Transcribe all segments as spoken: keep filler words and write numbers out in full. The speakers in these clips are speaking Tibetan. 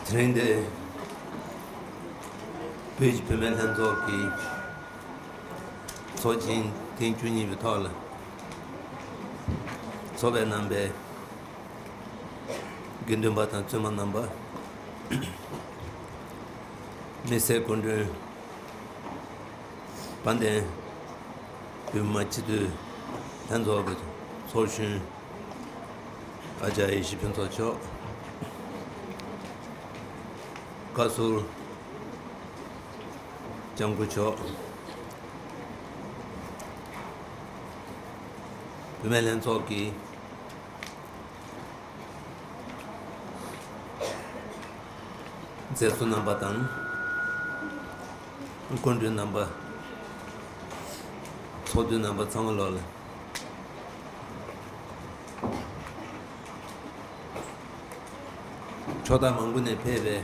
དེ་རིང་འདིར་བོད་ཀྱི་བུད་མེད་ལྷན་ཚོགས་ཀྱི་ཚོགས་ཆེན་ཐེངས་བཅུ་གཉིས་པའི་ཐོག་ལ་ཚོགས་པའི་རྣམ་པའི་དགེ་འདུན་པ་དང་བཙུན་མ་རྣམ་པ། མི་སེར་སྐུ་མགྲོན། དཔལ་ལྡན་བོད་མི་མང་སྤྱི་འཐུས་ལྷན་ཚོགས་ཀྱི་ཚོགས་གཞོན་ཨ་ཅར་ཡེ་ཤེས་ཕུན་ཚོགས་མཆོག། བཀའ་ཟུར་སྐྱབས་མགོན་མཆོག། བུད་མེད་ལྷན་ཚོགས་ཀྱི་མཛད་གཙོ་རྣམ་པ་དང་། སྐུ་མགྲོན་རྣམ་པ། ཚོགས་འདུ་རྣམ་པ་ཚང་མ་ལོག་ལ། ཕྱོགས་མཐའ་མང་པོ་ནས་ཕེབས་པའི་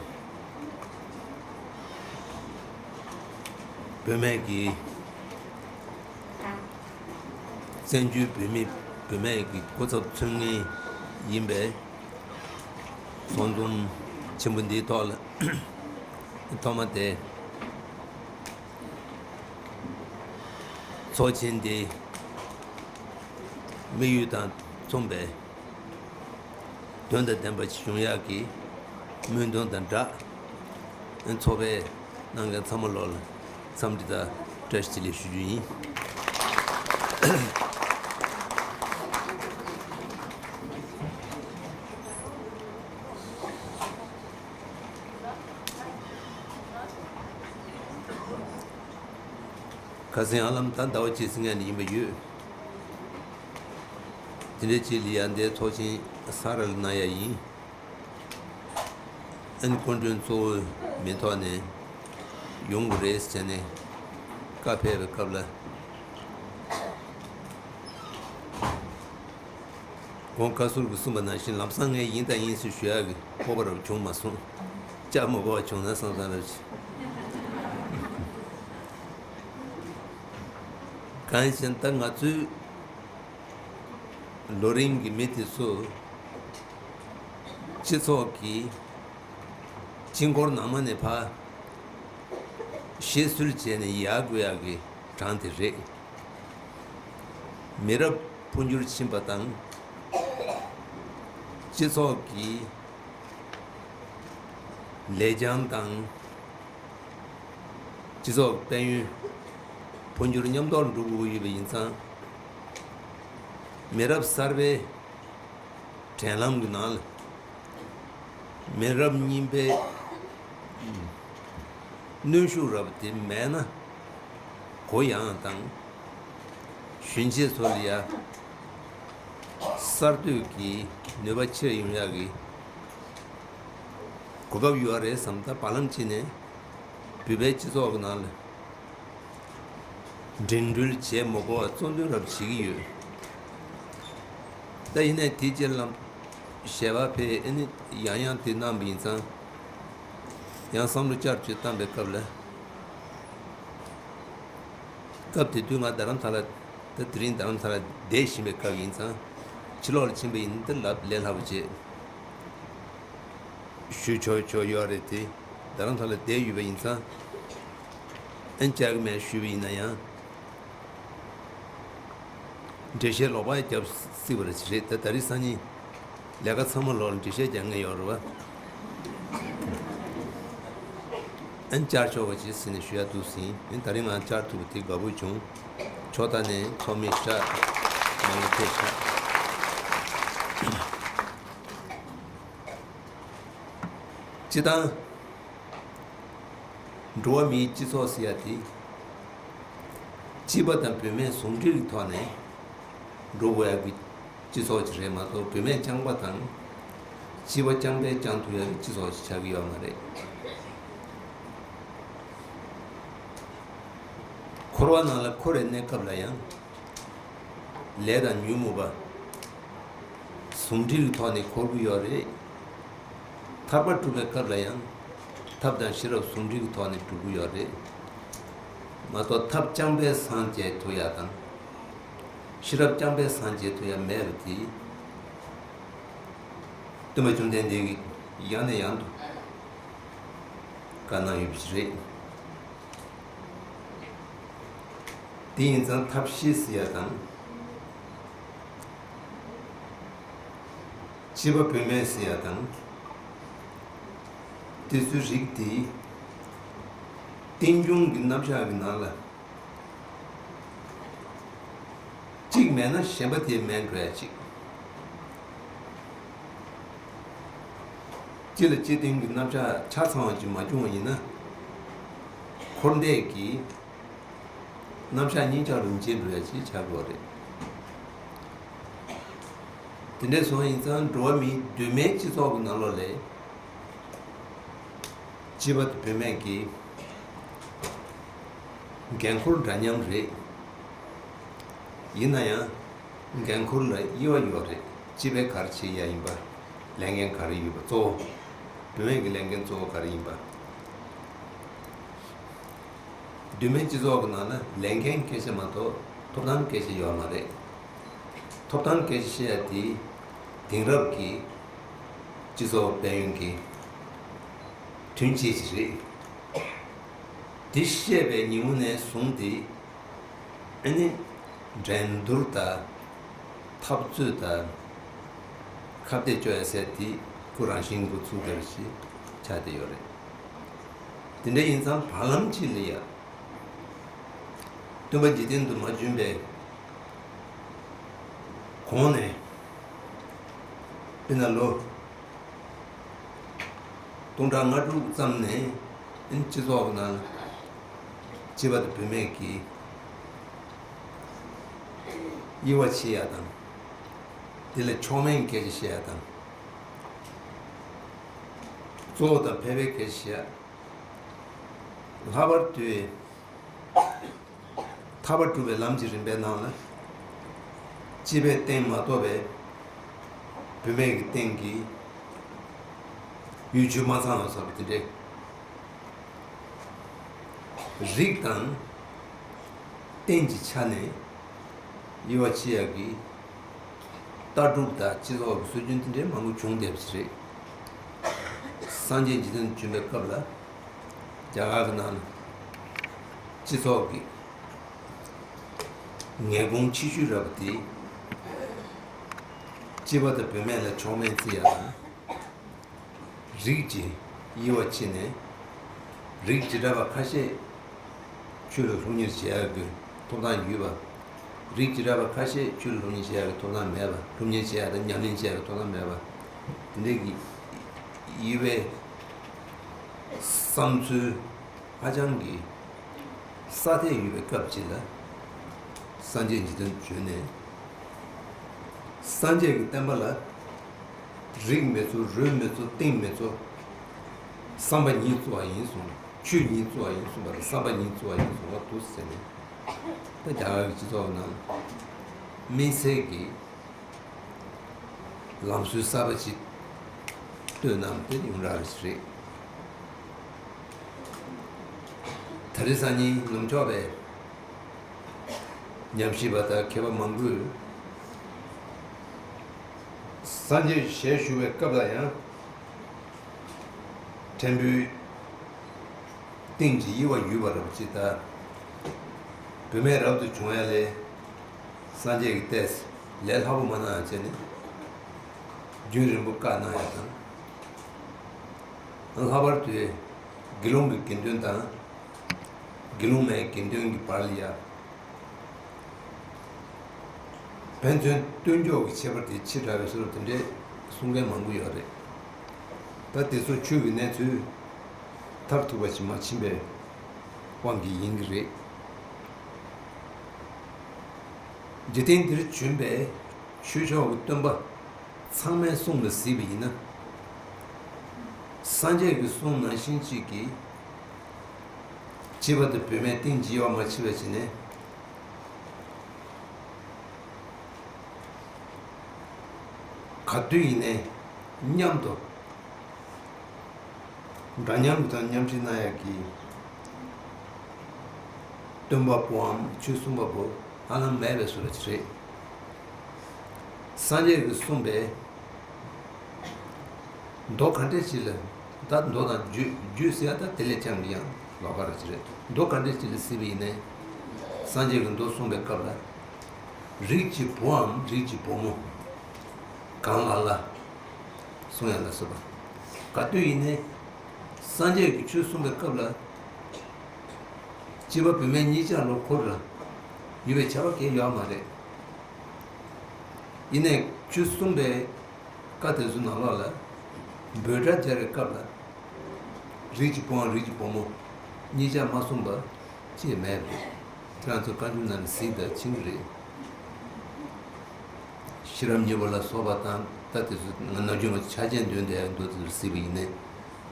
བུད་མེད་ཀྱི། བཙན་བྱོལ་བོད་མི་བུད་མེད་ཀྱི་སྐུ་ཚབ་མཚོན་མཁན་ཡིན་པའི་ཚོགས་འཛོམས་ཆེན་པོ་འདིའི་ཐོག་ལ་ཐོག་མ་དེ་ཚོགས་ཆེན་འདི་དམིགས་ཡུལ་དང་མཚུངས་པའི་དོན་དང་ལྡན་པ་ཞིག་འབྱུང་ཡག་གི་སྨོན་འདུན་དང་སྦྲགས། ཚོགས་པའི་གནང་མཁན་ཚང་མ་ལོག་ལ་འཚམས་འདྲི་དང་བཀྲ་ཤིས་བདེ་ལེགས་ཞུ་རྒྱུ་ཡིན། ཁ་སང་ཧ་ལམ་ད་ཟླ་བ་གཅིག་ཟིན་མཁན་ཡིན་པ་ཡོད། དེ་འདྲའི་ཅིག་ལ་ཡ་འདའི་ཚོགས་ཆེན་ས་ར་ལ་གནང་ཡ་ཡིན། ཨན་སྐུ་མགྲོན་གཙོ་བོའི་མིང་ཐོག་ནས་ཡོང་དགོས་རེད་ཟེར་ནས་བཀའ་ཕེབས་པའི་སྐབས་ལ། ཁོང་བཀའ་ཟུར་གྱིས་གསུངས་པ་ནང་བཞིན་ལམ་སང་ངས་ཡིན་དང་ཡིན་ཟེར་ཞུ་ཡག་གི་སྤོབས་པ་རབ་བྱུང་མ་སོང་། བཅར་མ་དགོས་པ་བྱུང་ན་བསམ་བསམ་རབ་བྱས། གང་ཡིན་ཟེར་ན་ད་ང་ཚོའི་ལོ་རིང་གི་མི་དེ་ཚོ་སྤྱི་ཚོགས་ཀྱི་དཀྱིལ་འཁོར་ནང་མ་ནས་ཕར་གཤེགས་གསོལ་བྱས་ནས་ཡར་འགྲོ་ཡག་གི་གྲངས་དེ་རེད། མི་རབས་འཕོ་འགྱུར་ཕྱིན་པ་དང་། སྤྱི་ཚོགས་ཀྱི་ལེགས་བྱང་དང་། སྤྱི་ཚོགས་དཔལ་ཡོན་འཕོ་འགྱུར་མཉམ་དུ་འགྲོ་དགོས་ཡོད་པ་ཡིན་ཙང་། མི་རབས་གསར་པའི་འགྲན་ལམ་གྱི་ནང་ལ་མི་རབས་རྙིང་པའི་གནོན་ཤུགས་རབ་དེ་མེད་ན། གུ་ཡངས་དང་གཞོན་སྐྱེས་ཚོ་ལ་ཡ་གསར་གཏོད་ཀྱི་ནུས་པ་ཆེར་ཡོང་ཡག་གི་གོ་སྐབས་ཡོད་རེད་བསམ། ད་བར་ལམ་གཅིག་ནས་བོད་པའི་སྤྱི་ཚོགས་ཀྱི་ནང་ལ་འགྲིམ་འགྲུལ་བྱེད་མ་དགོས་པ་གཙོ་འདོན་རབ་བྱེད་ཀྱི་ཡོད། ད་ཡིན་ནའི་དེའི་རྗེས་ལ་ཞལ་པར་ཕེབས། ཨ་ནི་ཡང་ཡང་དེ་གནང་བ་ཡིན་ཙང་། ཡང་བསམ་བློ་བསྐྱར་བཅོས་བཏང་པའི་སྐབས་ལ། སྐབས་དེ་དུས་ང་རྡ་རམ་ས་ལ། ད་དེ་རིང་རྡ་རམ་ས་ལ་བསྡད་བཞིན་པའི་སྐབས་ཡིན་ཙང་། ཕྱི་ལོགས་ལ་ཕྱིན་པ་ཡིན་ན་ད་ལབ་ལས་སླ་པོ་བྱེད། ཞུ་ཆོག་ཆོག་ཡོད་རེད་དེ། རྡ་རམ་ས་ལ་བསྡད་ཡོད་པ་ཡིན་ཙང་། ཨན་ཅག་མེད་ཞུས་པ་ཡིན་ན་ཡང་། འགྲེལ་བཤད་ལོག་པ་རྒྱབ་སྲིད་པ་རེད། ད་ད་རེས་སང་ཉིན་ལས་ཀ་ཚང་མ་ལོག་ལ་འགྲེལ་བཤད་རྒྱག་མཁན་ཡོད་རེད་བ། ཨན་བཅར་ཆོག་པ་ཅིག་ཟེར་ནས་ཞུ་ཡ་འདུག་ཟིན། ཨན་ད་རིང་ང་བཅར་ཐུབ་པ་དེ་དགའ་པོ་བྱུང་། ཕྱོགས་མཐའ་ནས་ཚོགས་མི་ཤག་མང་པོ་ཕེབས་ཤག་སྤྱི་བཏང་། འགྲོ་བ་མིའི་སྤྱི་ཚོགས་ཟེར་ཡ་དེ། སྐྱིད་པ་དང་བུད་མེད་ཟུང་འབྲེལ་གྱི་ཐོག་ནས་འགྲོ་དགོས་ཡ་གི་སྤྱི་ཚོགས་ཅིག་རེད་མ་གཏོགས། བུད་མེད་རྐྱང་པ་དང་སྐྱིད་པ་རྐྱང་པས་རྐྱང་ཐུབ་ཡ་གི་སྤྱི་ཚོགས་ཅིག་ཆགས་ཀྱི་ཡོད་མ་རེད། འཁོར་བ་ནང་ལ་འཁོར་བའི་གནས་སྐབས་ལ་ཡང་། ལས་དང་ཉོན་མོངས་པ་ཟུང་འབྲེལ་གྱི་ཐོག་ནས་འཁོར་གྱི་ཡོད་རེད། ཐར་པ་སྒྲུབ་པའི་སྐབས་ལ་ཡང་ཐབས་དང་ཤེས་རབ་ཟུང་འབྲེལ་གྱི་ཐོག་ནས་སྒྲུབ་ཀྱི་ཡོད་རེད་མ་གཏོགས། ཐབས་རྐྱང་པས་སངས་རྒྱས་ཐུབ་ཡ་དང་། ཤེས་རབ་རྐྱང་པས་སངས་རྒྱས་ཐུབ་ཡ་མེད་པ་དེ། སྟོན་པ་བཅོམ་ལྡན་འདས་ཀྱིས་ཡང་ནས་ཡང་དུ་ གནང་ཡོད་པ་ཞིག་རེད། དེ་ཡིན་ཙང་ཐབས་ཤེས་ཟེར་ཡ་དང་། སྐྱེས་པ་བུད་མེད་ཟེར་ཡ་དང་། དེ་ཚོའི་རིགས་དེ་རྟེན་འབྱུང་གི་རྣམ་གཞག་གི་ནང་ལ། གཅིག་མེད་ན་གཞན་པ་དེ་མེད་འགྲོ་ཡ་གཅིག་གཅིག་ལ་གཅིག་བརྟེན་གྱི་རྣམ་གཞག་ཆ་ཚང་བ་ཅིག་མ་བྱུང་བ་ཡིན་ན། འཁོར་འདས་ཀྱི་རྣམ་གཞག་གཉིས་ཆར་དུ་འབྱེད་འགྲོ་ཡ་ཅིག་ཆགས་དགོས་རེད། དེ་འདྲས་སོང་ཡིན་ཙང་འགྲོ་བ་མིའི་གདོད་མའི་སྤྱི་ཚོགས་ཀྱི་ནང་ལོགས་ལས། སྐྱེས་པ་དང་བུད་མེད་ཀྱི་འགན་ཁུར་འདྲ་མཉམ་རེད། ཡིན་ན་ཡང་འགན་ཁུར་ལ་དབྱེ་བ་ཡོད་རེད། སྐྱེས་པས་ག་རེ་བྱེད་ཡ་ཡིན་པ། ལས་འགན་ག་རེ་ཡོད་པ་གཙོ་བོ། བུད་མེད་ཀྱི་ལས་འགན་གཙོ་བོ་ག་རེ་ཡིན་པ། གདོད་མའི་སྤྱི་ཚོགས་ཀྱི་ནང་ན་ལས་འགན་སྐད་ཆ་མ་གཏོགས་ཐོབ་ཐང་སྐད་ཆ་ཡོད་མ་རེད། ཐོབ་ཐང་སྐད་ཆ་བཤད་ཡ་དེ་དེང་རབས་ཀྱི་སྤྱི་ཚོགས་དཔལ་ཡོན་གྱི་མཐུན་རྐྱེན་ཅིག་རེད། དེ་བཤད་པའི་ཉིན་མོ་ནས་བཟུང་སྟེ། ཨ་ནི་འགྲན་བསྡུར་དང་འཐབ་རྩོད་དང་ཁ་གཏད་གཅོག་ཡ་ཟེར་དེ་ཁོ་རང་བཞིན་འགོ་ཚུགས་བསྡད་པ་ཞིག་ཆགས་བསྡད་ཡོད་རེད། དེ་འདྲ་ཡིན་ཙང་བར་ལམ་གཅིག་ལ་ཡ། སྟོན་པ་འཇིག་རྟེན་དུ་མ་བྱོན་པའི་གོང་ནས། དཔེར་ན་ལོ་སྟོང་ཕྲག་ལྔ་དྲུག་ཙམ་ནས་སྤྱི་ཚོགས་ནང་སྐྱེས་པ་དང་བུད་མེད་ཀྱི་དབྱེ་བ་ཕྱེ་ཡ་དང་། དེ་ལ་མཆོག་དམན་སྐད་ཆ་བཤད་ཡ་དང་། གཙོ་བོ་དང་ཕལ་པའི་སྐད་ཆ་བཤད་ཡ། ལྷག་པར་དུ། ཐར་པ་སྒྲུབ་པའི་ལམ་གྱི་རིམ་པའི་ནང་ལ། སྐྱེས་པའི་རྟེན་མ་གཏོགས་པའི་བུད་མེད་ཀྱི་རྟེན་གྱི་ཡུལ་ཆུད་མ་ཚང་བ་ཟེར་བ་དེ་འདྲའི་རིགས་དང་རྟེན་གྱི་ཆ་ནས་དབྱེ་བ་ཕྱེ་ཡག་གི་ལྟ་གྲུབ་དང་སྤྱི་ཚོགས་ཀྱི་སྲོལ་རྒྱུན་དེ་འདྲའི་མང་པོ་བྱུང་བསྡད་པ་ཞིག་རེད། སངས་རྒྱས་འཇིག་རྟེན་དུ་བྱོན་པའི་སྐབས་ལ་རྒྱ་གར་གྱི་ནང་ལ་སྤྱི་ཚོགས་ཀྱི་ངན་གོང་ཆེ་ཤོས་ར་བ་དེ་སྐྱེས་པ་དང་བུད་མེད་ལ་མཆོག་དམན་བརྩི་ཡག་དང་། རིགས་ཀྱི་དབྱེ་བ་ཕྱེ་ནས། རིགས་བྱེ་བྲག་པ་ཁ་ཤས་ཆོས་ལ་སློབ་གཉེར་བྱེད་ཡག་གི་ཐོབ་ཐང་ཡོད་པ། རིགས་བྱེ་བྲག་པ་ཁ་ཤས་ཆོས་ལ་སློབ་གཉེར་བྱེད་ཡག་གི་ཐོབ་ཐང་མེད་པ། སློབ་གཉེར་བྱེད་ཡག་དང་ཉམས་ལེན་བྱེད་ཡག་གི་ཐོབ་ཐང་མེད་པ། དེ་འདྲའི་གི་དབྱེ་བའི་བསམ་ཚུལ་ཧ་ཅང་གི་སྲ་ཐལ་ཡོད་པའི་སྐབས་ཅིག་ལ། སངས་རྒྱས་འཇིག་རྟེན་དུ་བྱོན་ནས། སངས་རྒྱས་ཀྱི་བསྟན་པ་ལ་རིགས་མེད་ཚུལ། རུས་མེད་ཚུལ། གཏིང་མེད་ཚུལ། བསམ་པ་ཉིད་གཙོ་བ་ཡིན་གསུངས། ཆོས་ཉིད་གཙོ་བ་ཡིན་གསུངས་པ་དང་། བསམ་པ་ཉིད་གཙོ་བ་ཡིན་གསུངས་པ་འདུག་ཟེར་ནས། ད་རྒྱ་གར་གྱི་སྤྱི་ཚོགས་ནང་དམིགས་བསལ་གྱི་ལམ་སྲོལ་གསར་པ་ཅིག་བཏོད་གནང་དེ་ཡོངས་གྲགས་རེད། དེ་རིང་སང་ཉིན་ནུབ་ཕྱོགས་པའི་ཉམས་ཞིབ་པ་དང་མཁས་པ་མང་པོས་སངས་རྒྱས་ཞལ་བཞུགས་པའི་སྐབས་ལ་ཡང་ཕྲན་བུ་རྟེན་གྱི་དབྱེ་བ་ཡོད་པ་རབ་ཅིག་དང་། བུད་མེད་རབ་ཏུ་བྱུང་ཡ་ལས་སངས་རྒྱས་ཀྱི་ལྟས་ལས་སླ་པོ་མ་གནང་ཡ་བྱས་ནས་རྒྱུན་རིང་པོ་བཀའ་གནང་ཡ་དང་། ལྷག་པར་དུ་དགེ་སློང་གི་དགེ་འདུན་དང་དགེ་སློང་མའི་དགེ་འདུན་གྱི་བར་ལ་ཡ། ཕན་ཚུན་བསྟུན་ཕྱོགས་ཀྱི་ཁྱད་པར་དེ་ཆེ་དྲགས་པའི་བཟོ་འདྲ་དེ་འདྲའི་གསུང་མཁན་མང་པོ་ཡོད་རེད། ད་དེ་ཚོ་ཆོས་ཀྱི་གནས་ཚུལ་མཐར་ཐུག་པ་ཞིག་མ་ཕྱིན་པའི་དབང་གིས་ཡིན་གྱི་རེད། འཇིག་རྟེན་འདིར་བྱོན་པའི་ཆོས་ཕྱོགས་ཀྱི་སྟོན་པ་ཚང་མའི་གསུང་ལ་གཟིགས་པ་ཡིན་ན། སངས་རྒྱས་ཀྱི་གསུང་ནང་བཞིན་གཅིག་གིས་སྐྱེས་པ་དང་བུད་མེད་སྟེང་འཇིགས་པ་མ་མཆིས་པ་བྱས་ནས། ག་དུས་ཡིན་ནའི་མཉམ་དུ་འདྲ་མཉམ་དང་མཉམ་བསྲེས་གནང་ཡག་གི་སྟོན་པ་པོའམ་ཆོས་གསུངས་པ་པོ་ཧ་ལམ་མེད་པའི་བཟོ་འདྲ་ཅིག་རེད། སངས་རྒྱས་ཀྱིས་གསུངས་པའི་མདོ་ག་འདྲ་ཞིག་ལ་ ད་མདོ་དང་རྒྱུད། རྒྱུད་ཟེར་ཡ་ད་དེ་ལས་ཀྱང་ཡང་ལོགས་ཀ་ར་ཅིག་རེད། མདོ་ག་འདྲ་ཅིག་ལ་གཟིགས་པ་ཡིན་ནའི། སངས་རྒྱས་ཀྱིས་མདོ་གསུངས་པའི་སྐབས་ལ། རིགས་ཀྱི་བུའམ་རིགས་ཀྱི་བུ་མོ། གང་ལ་ལ། གསུང་ཡ་ལ་སོགས་པ། ག་དུས་ཡིན་ནའི། སངས་རྒྱས་ཀྱིས་ཆོས་གསུངས་པའི་སྐབས་ལ། སྐྱེས་པ་བུད་མེད་གཉིས་ཆར་ལ་འཁོར་ལ་ཡོད་པའི་ཁྱབ་པ་གང་ཡང་ཡོད་མ་རེད། ཡིན་ནའི་ཆོས་གསུངས་པའི་བཀའ་དེ་ཚོའི་ནང་ལོགས་ལ། འབོད་སྒྲ་སྦྱར་བའི་སྐབས་ལ། རིགས་ཀྱི་བུའམ་རིགས་ཀྱི་བུ་མོ། གཉིས་ཆར་མ་གསུངས་པ་ཅིག་མེད་པ་རེད། ཁྱེད་རང་ཚོ་བཀའ་འགྱུར་ནང་ནས་གཟིགས་དང་མཁྱེན་གྱི་རེད། ཤེས་རབ་སྙིང་པོ་ལ་སོགས་པ་དང་། ད་དེ་ཚོ་ང་ནམ་རྒྱུན་ང་ཆ་རྐྱེན་འདོན་བསྡད་ཡ་མདོ་དེ་ཚོ་གཟིགས་པ་ཡིན་ནའི།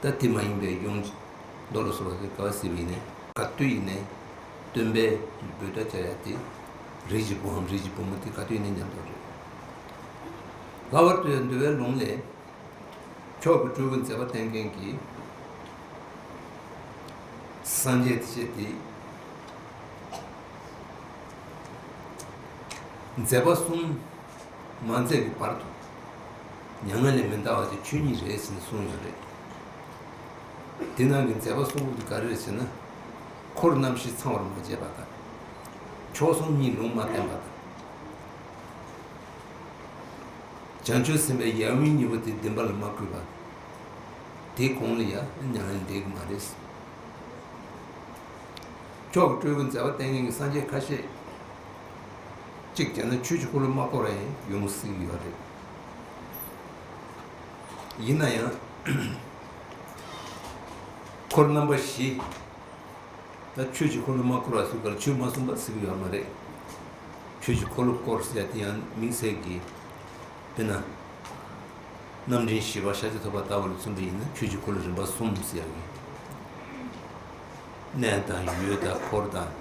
ད་དེ་མ་ཡིན་པའི་ཡོངས་མདོ་ལ་སོགས་པ་དེ་ག་པར་གཟིགས་པ་ཡིན་ནའི། ག་དུས་ཡིན་ནའི། སྟོན་པས་འབོད་སྒྲ་སྦྱར་ཡ་དེ། རིགས་ཀྱི་བུའམ་རིགས་ཀྱི་བུ་མོ་དེ་ག་དུས་ཡིན་ནའི་མཉམ་དུ་རེད། ལྷག་པར་དུ་འདུལ་བའི་ལུང་ལས། མཆོག་གི་སྤྲུལ་སྐུ་མཛད་པ་བསྟན་མཁན་གྱི་སངས་རྒྱས་དེ་བྱས་ཏེ། མཛད་པ་གསུམ་མ་མཛད་ཀྱི་བར་དུ། མྱ་ངན་ལས་མི་འདའ་བ་དེ་ཆོས་ཉིད་རེད་ཟེར་ནས་གསུངས་ཡོད་རེད། དེ་ནང་གི་མཛད་པ་གསུམ་པོ་དེ་ག་རེ་རེད་ཟེར་ན། འཁོར་རྣམ་བཞི་ཚང་བར་མ་བྱས་པ་དང་། མཆོག་གསུམ་གཉིས་ལུང་མ་བསྟན་པ་དང་། བྱང་ཆུབ་སེམས་དཔའི་ཡབ་ཡུམ་གཉིས་པོ་དེ་བདེན་པ་ལ་མ་བཀོད་པ། དེའི་གོང་ལ་ཡང་མྱ་ངན་ལས་འདས་ཀྱི་མ་རེད། མཆོག་གི་སྤྲུལ་སྐུ་མཛད་པ་བསྟན་མཁན་གྱི་སངས་རྒྱས་ཁ་ཤས། གཅིག་བྱས་ན་ཆོས་ཀྱི་འཁོར་ལོ་མ་བསྐོར་བ་ཡང་ཡོང་སྲིད་ཀྱི་ཡོད་རེད། ཡིན་ན་ཡང་། འཁོར་རྣམ་པ་བཞི། ད་ཆོས་ཀྱི་འཁོར་ལོ་མ་བསྐོར་བ་ཟེར་ག་ལ་ཆོས་མ་གསུངས་པ་ཟེར་གྱི་ཡོད་མ་རེད། ཆོས་ཀྱི་འཁོར་ལོ་བསྐོར་ཟེར་ཡ་དེ་ཡང་དམིགས་བསལ་གྱི། དཔེར་ན། རྣམ་འདྲེན་བཞི་པ་ཤཱཀྱ་ཐུབ་པ་ལྟ་བུ་ལ་མཚོན་པ་ཡིན་ན། ཆོས་ཀྱི་འཁོར་ལོ་རིམ་པ་གསུམ་ཟེར་ཡ་གི། གནས་དང་ཡུལ་དང་འཁོར་དང་།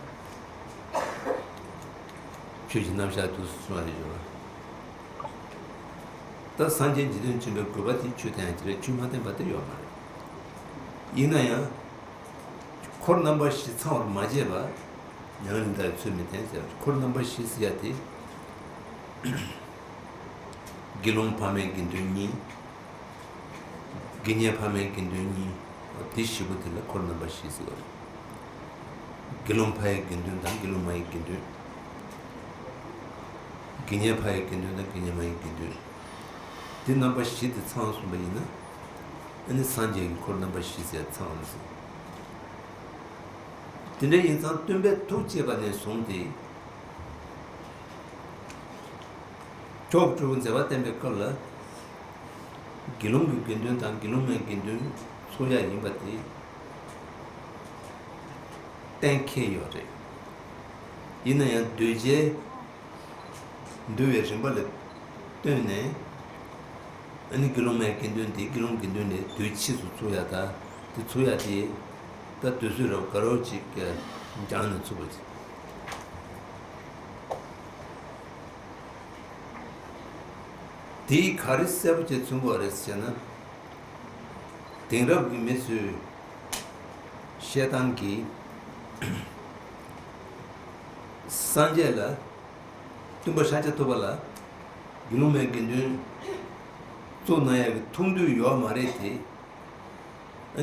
ཆོས་ཀྱི་རྣམ་གཞག་དུ་གསུངས་པ་རེད། ད་སངས་རྒྱས་འཇིག་རྟེན་བྱོན་པའི་དགོས་པ་དེ་ཆོས་བསྟན་ཡ་དེ་རེད། ཆོས་མ་བསྟན་པ་དེ་ཡོད་མ་རེད། ཡིན་ན་ཡང་། འཁོར་རྣམ་པ་བཞི་ཚང་བར་མ་བྱས་པ། མྱ་ངན་ལས་འདའ་བའི་ཚུལ་མི་བསྟན་ཟེར། འཁོར་རྣམ་པ་བཞི་ཟེར་ཡ་དེ། དགེ་སློང་ཕ་མའི་དགེ་འདུན་གཉིས། དགེ་བསྙེན་ཕ་མའི་དགེ་འདུན་གཉིས། དེ་བཞི་པོ་དེ་ལ་འཁོར་རྣམ་པ་བཞི་ཟེར་བ་རེད། དགེ་སློང་ཕ་ཡི་དགེ་འདུན་དང་དགེ་སློང་མ་ཡི་དགེ་འདུན། དགེ་བསྙེན་ཕ་ཡི་དགེ་འདུན་དང་དགེ་བསྙེན་མ་ཡི་དགེ་འདུན། དེ་རྣམ་པ་བཞི་དེ་ཚང་སོང་པ་ཡིན་ན། ཨ་ནི་སངས་རྒྱས་ཀྱི་འཁོར་རྣམ་པ་བཞི་ཟེར་ཚང་ཟེར། དེ་འདྲ་ཡིན་ཙང་སྟོན་པས་ཐུགས་བསྐྱེད་པ་ནས་བཟུང་སྟེ། མཆོག་སྤྲུལ་སྐུ་མཛད་པ་བསྟན་པའི་སྐབས་ལ། དགེ་སློང་གི་དགེ་འདུན་དང་དགེ་སློང་མའི་དགེ་འདུན་ཚོགས་ཡ་ཡིན་པ་དེ་གཏན་འཁེལ་ཡོད་རེད། ཡིན་ན་ཡང་གདུལ་བྱའི་འདུལ་བའི་རིམ་པ་ལ་ལྟོས་ནས། ཨ་ནི་དགེ་སློང་མའི་དགེ་འདུན་དེ་དགེ་སློང་དགེ་འདུན་ལས་དུས་ཕྱིས་སུ་ཚུགས་ཡ་ད། དེ་ཚུགས་ཡ་དེ། ད་དུས་ཚོད་རབ་དགའ་རབ་ཅིག་སྦྱངས་ནས་ཚུགས་པ་ཅིག་དེས་ག་རེ་གསལ་པོ་བྱས་མཚོན་དགོས་རེད་ཟེར་ན། དེང་རབས་ཀྱི་མི་ཚོས་བཤད་སྟངས་ཀྱིས། སངས་རྒྱས་ལ། སྟོན་པ་ཤཱཀྱ་ཐུབ་པ་ལ་དགེ་སློང་མའི་དགེ་འདུན་བཙུགས་གནང་ཡག་གི་ཐུགས་འདུན་ཡོད་མ་རེད་དེ།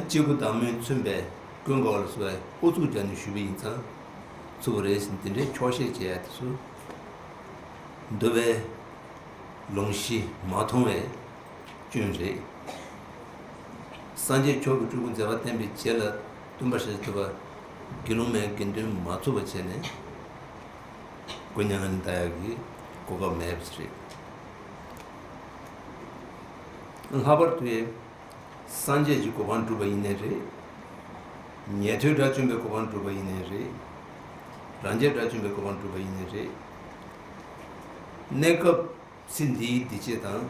སྐྱེ་དགུ་བདག་མོས་མཚོན་པའི་ཀུན་དགའ་བོ་ལ་སོགས་པས་ཨུ་ཚུགས་རྒྱག་ནས་ཞུས་པ་ཡིན་ཙང་ཚུགས་པ་རེད་ཟེར་ནས་དེ་འདྲའི་འཁྱོག་བཤད་བྱེད་ཡ་དེ་ཚོ། འདུལ་བའི་ལུང་གཞི་མ་མཐོང་བའི་སྐྱོན་རེད། སངས་རྒྱས་མཆོག་གི་སྤྲུལ་སྐུ་མཛད་པ་བསྟན་པའི་རྗེས་ལ་སྟོན་པ་ཤཱཀྱ་ཐུབ་པ་དགེ་སློང་མའི་དགེ་འདུན་མ་ཚུགས་པ་བྱས་ནས། མགོ་མྱ་ངན་ལས་འདའ་ཡག་གི་གོ་སྐབས་མེད་པ་ཞིག་རེད། ལྷག་པར་དུ་སངས་རྒྱས་ཀྱི་གོ་འཕང་བསྒྲུབས་པ་ཡིན་ནའི་རེད། ཉན་ཐོས་དགྲ་བཅོམ་པའི་གོ་འཕང་བསྒྲུབས་པ་ཡིན་ནའི་རེད། རང་རྒྱལ་དགྲ་བཅོམ་པའི་གོ་འཕང་བསྒྲུབས་པ་ཡིན་ནའི་རེད། གནས་སྐབས་ཚེ་འདིའི་བདེ་སྐྱིད་དང་།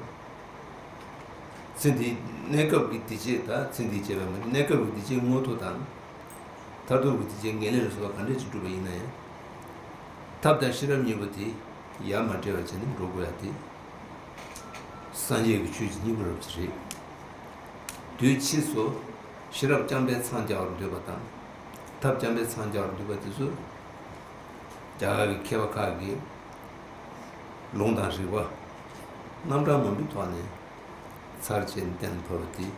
ཚེ་འདིའི་གནས་སྐབས་ཀྱི་བདེ་སྐྱིད་དང་། ཚེ་འདིའི་བྱས་པའི་མ་གནས་སྐབས་ཀྱི་བདེ་སྐྱིད་མངོན་མཐོ་དང་། མཐར་ཐུག་གི་བདེ་སྐྱིད་ངེས་ལེགས་ལ་སོགས་པ་ག་འདྲ་ཅིག་བསྒྲུབས་པ་ཡིན་ན་ཡང་། ཐབས་དང་ཤེས་རབ་གཉིས་པོ་དེ་ཡ་མ་བྲལ་བ་བྱས་ནས་འགྲོ་དགོས་ཡ་དེ། སངས་རྒྱས་ཀྱི་ཆོས་ཀྱི་སྙིང་པོ་རབ་ཅིག་རེད། དུས་ཕྱིས་སུ་ཤེས་རབ་རྐྱང་པས་འཚང་རྒྱ་བར་འདོད་པ་དང་། ཐབས་རྐྱང་པས་འཚང་རྒྱ་བར་འདོད་པ་དེ་ཚོ། རྒྱ་གར་གྱི་མཁས་པ་ཁག་གིས་ལུང་དང་རིགས་པ་རྣམ་གྲངས་མང་པོའི་ཐོག་ནས་ཚར་བཅད་གཏན་ཕབ་པ་དེ་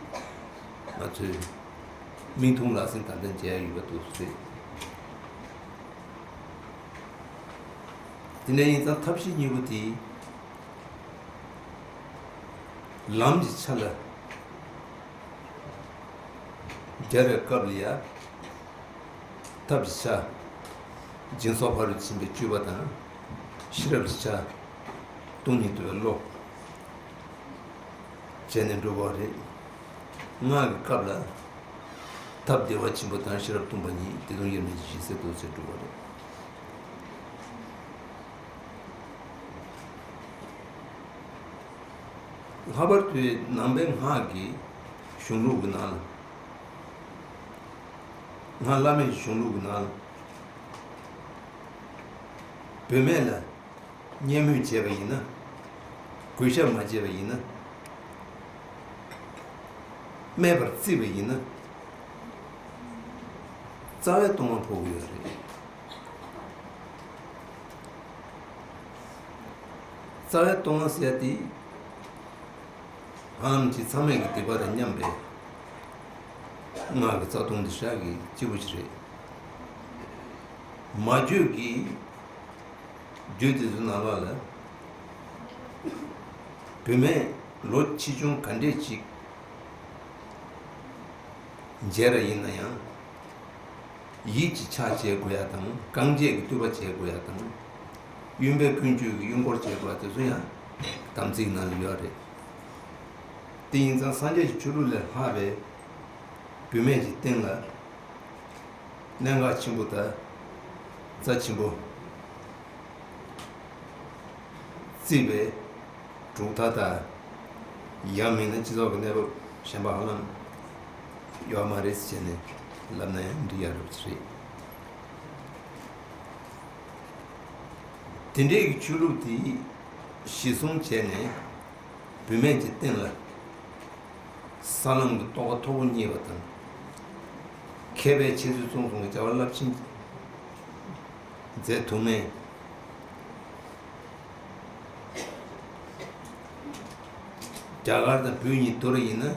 ང་ཚོས་མིག་མཐོང་ལག་ཟིན་ཏན་ཏན་བྱས་ཡོད་པ་འདུག་ཟེར། དེ་འདྲ་ཡིན་ཙང་ཐབས་ཤེས་གཉིས་པོ་དེ་ལམ་གྱི་ཆ་ལ་སྦྱར་བའི་སྐབས་ལ་ཡ། ཐབས་ཀྱི་ཆ། སྦྱིན་སོགས་ཕ་རོལ་ཕྱིན་པའི་སྤྱོད་པ་དང་། ཤེས་རབ་ཀྱི་ཆ། སྟོང་ཉིད་རྟོགས་པའི་བློ། བྱས་ནས་འགྲོ་བ་རེད། སྔགས་ཀྱི་སྐབས་ལ། ཐབས་བདེ་བ་ཆེན་པོ་དང་ཤེས་རབ་སྟོང་པ་ཉིད་བདེ་སྟོང་དབྱེར་མེད་ཀྱི་གཞི་གསལ་དུ་ཟེར་འགྲོ་བ་རེད། ལྷག་པར་དུ་ནང་པའི་སྔགས་ཀྱི་གཞུང་ལུགས་ཀྱི་ནང་ལ། སྔགས་བླ་མེད་ཀྱི་གཞུང་ལུགས་ཀྱི་ནང་ལ། བུད་མེད་ལ་བརྙས་སྨོད་བྱས་པ་ཡིན་ན། གུས་ཞབས་མ་བྱས་པ་ཡིན་ན། སྨད་པར་བརྩིས་པ་ཡིན་ན། རྩ་བའི་སྡུག་བསྔལ་ཕོག་གི་ཡོད་རེད། རྩ་བའི་སྡུག་བསྔལ་ཟེར་ཡ་དེ། ཧ་ལམ་ཅིག་ཚང་མས་ཀྱི་སྡིག་པ་དང་མཉམ་པའི་སྔགས་ཀྱི་རྩ་ལྟུང་འདི་ཤག་གི་གཅིག་པུ་ཞིག་རེད། མ་བརྗོད་ཀྱི་རྒྱུད་དེ་ཚོའི་ནང་ལོགས་ལ། བུད་མེད་ལོ་ཆེ་ཆུང་ག་འདྲས་ཅིག་མཇལ་ར་ཡིན་ན་ཡང་། ཡིད་ཀྱི་ཕྱག་བྱེད་དགོས་ཡ་དང་། རྐང་རྗེས་ཀྱི་བཏུད་པ་བྱེད་དགོས་ཡ་དང་། གཡོན་པས་ཀུན་སྤྱོད་ཀྱི་གཡོན་སྐོར་བྱེད་དགོས་ཡ་དེ་ཚོ་ཡང་དམ་ཚིག་ནང་ལ་ཡོད་རེད། དེ་ཡིན་ཙང་སངས་རྒྱས་ཀྱི་ཆོས་ལུགས་ལས་ལྷག་པའི་བུད་མེད་ཀྱི་སྟེང་ལ་གནད་འགག་ཆེན་པོ་དང་རྩ་ཆེན་པོ་བརྩིས་པའི་གྲུབ་མཐའ་དང་། ཡང་མིན་ན་སྤྱི་ཚོགས་ཀྱི་གནས་བབ་གཞན་པ་ཧ་ལམ་ཡོད་མ་རེད་ཟེར་ནས་ལབ་ན་ཡང་འགྲིག་ཡ་རབས་ཅིག་རེད། དེ་འདྲའི་གི་ཆོས་ལུགས་དེ་གཞི་བཟུང་བྱས་ནས། བུད་མེད་ཀྱི་སྟེང་ལ་ས་ལམ་གྱི་རྟོགས་པ་མཐོ་པོ་རྙེད་པ་དང་། མཁས་པའི་འཆད་རྩོད་རྩོམ་གསུམ་གྱི་བྱ་བ་རླབས་ཆེན་མཛད་ཐུབ་མཁན། རྒྱ་གར་དང་བོད་གཉིས་བསྡུར་ཡིན་ན།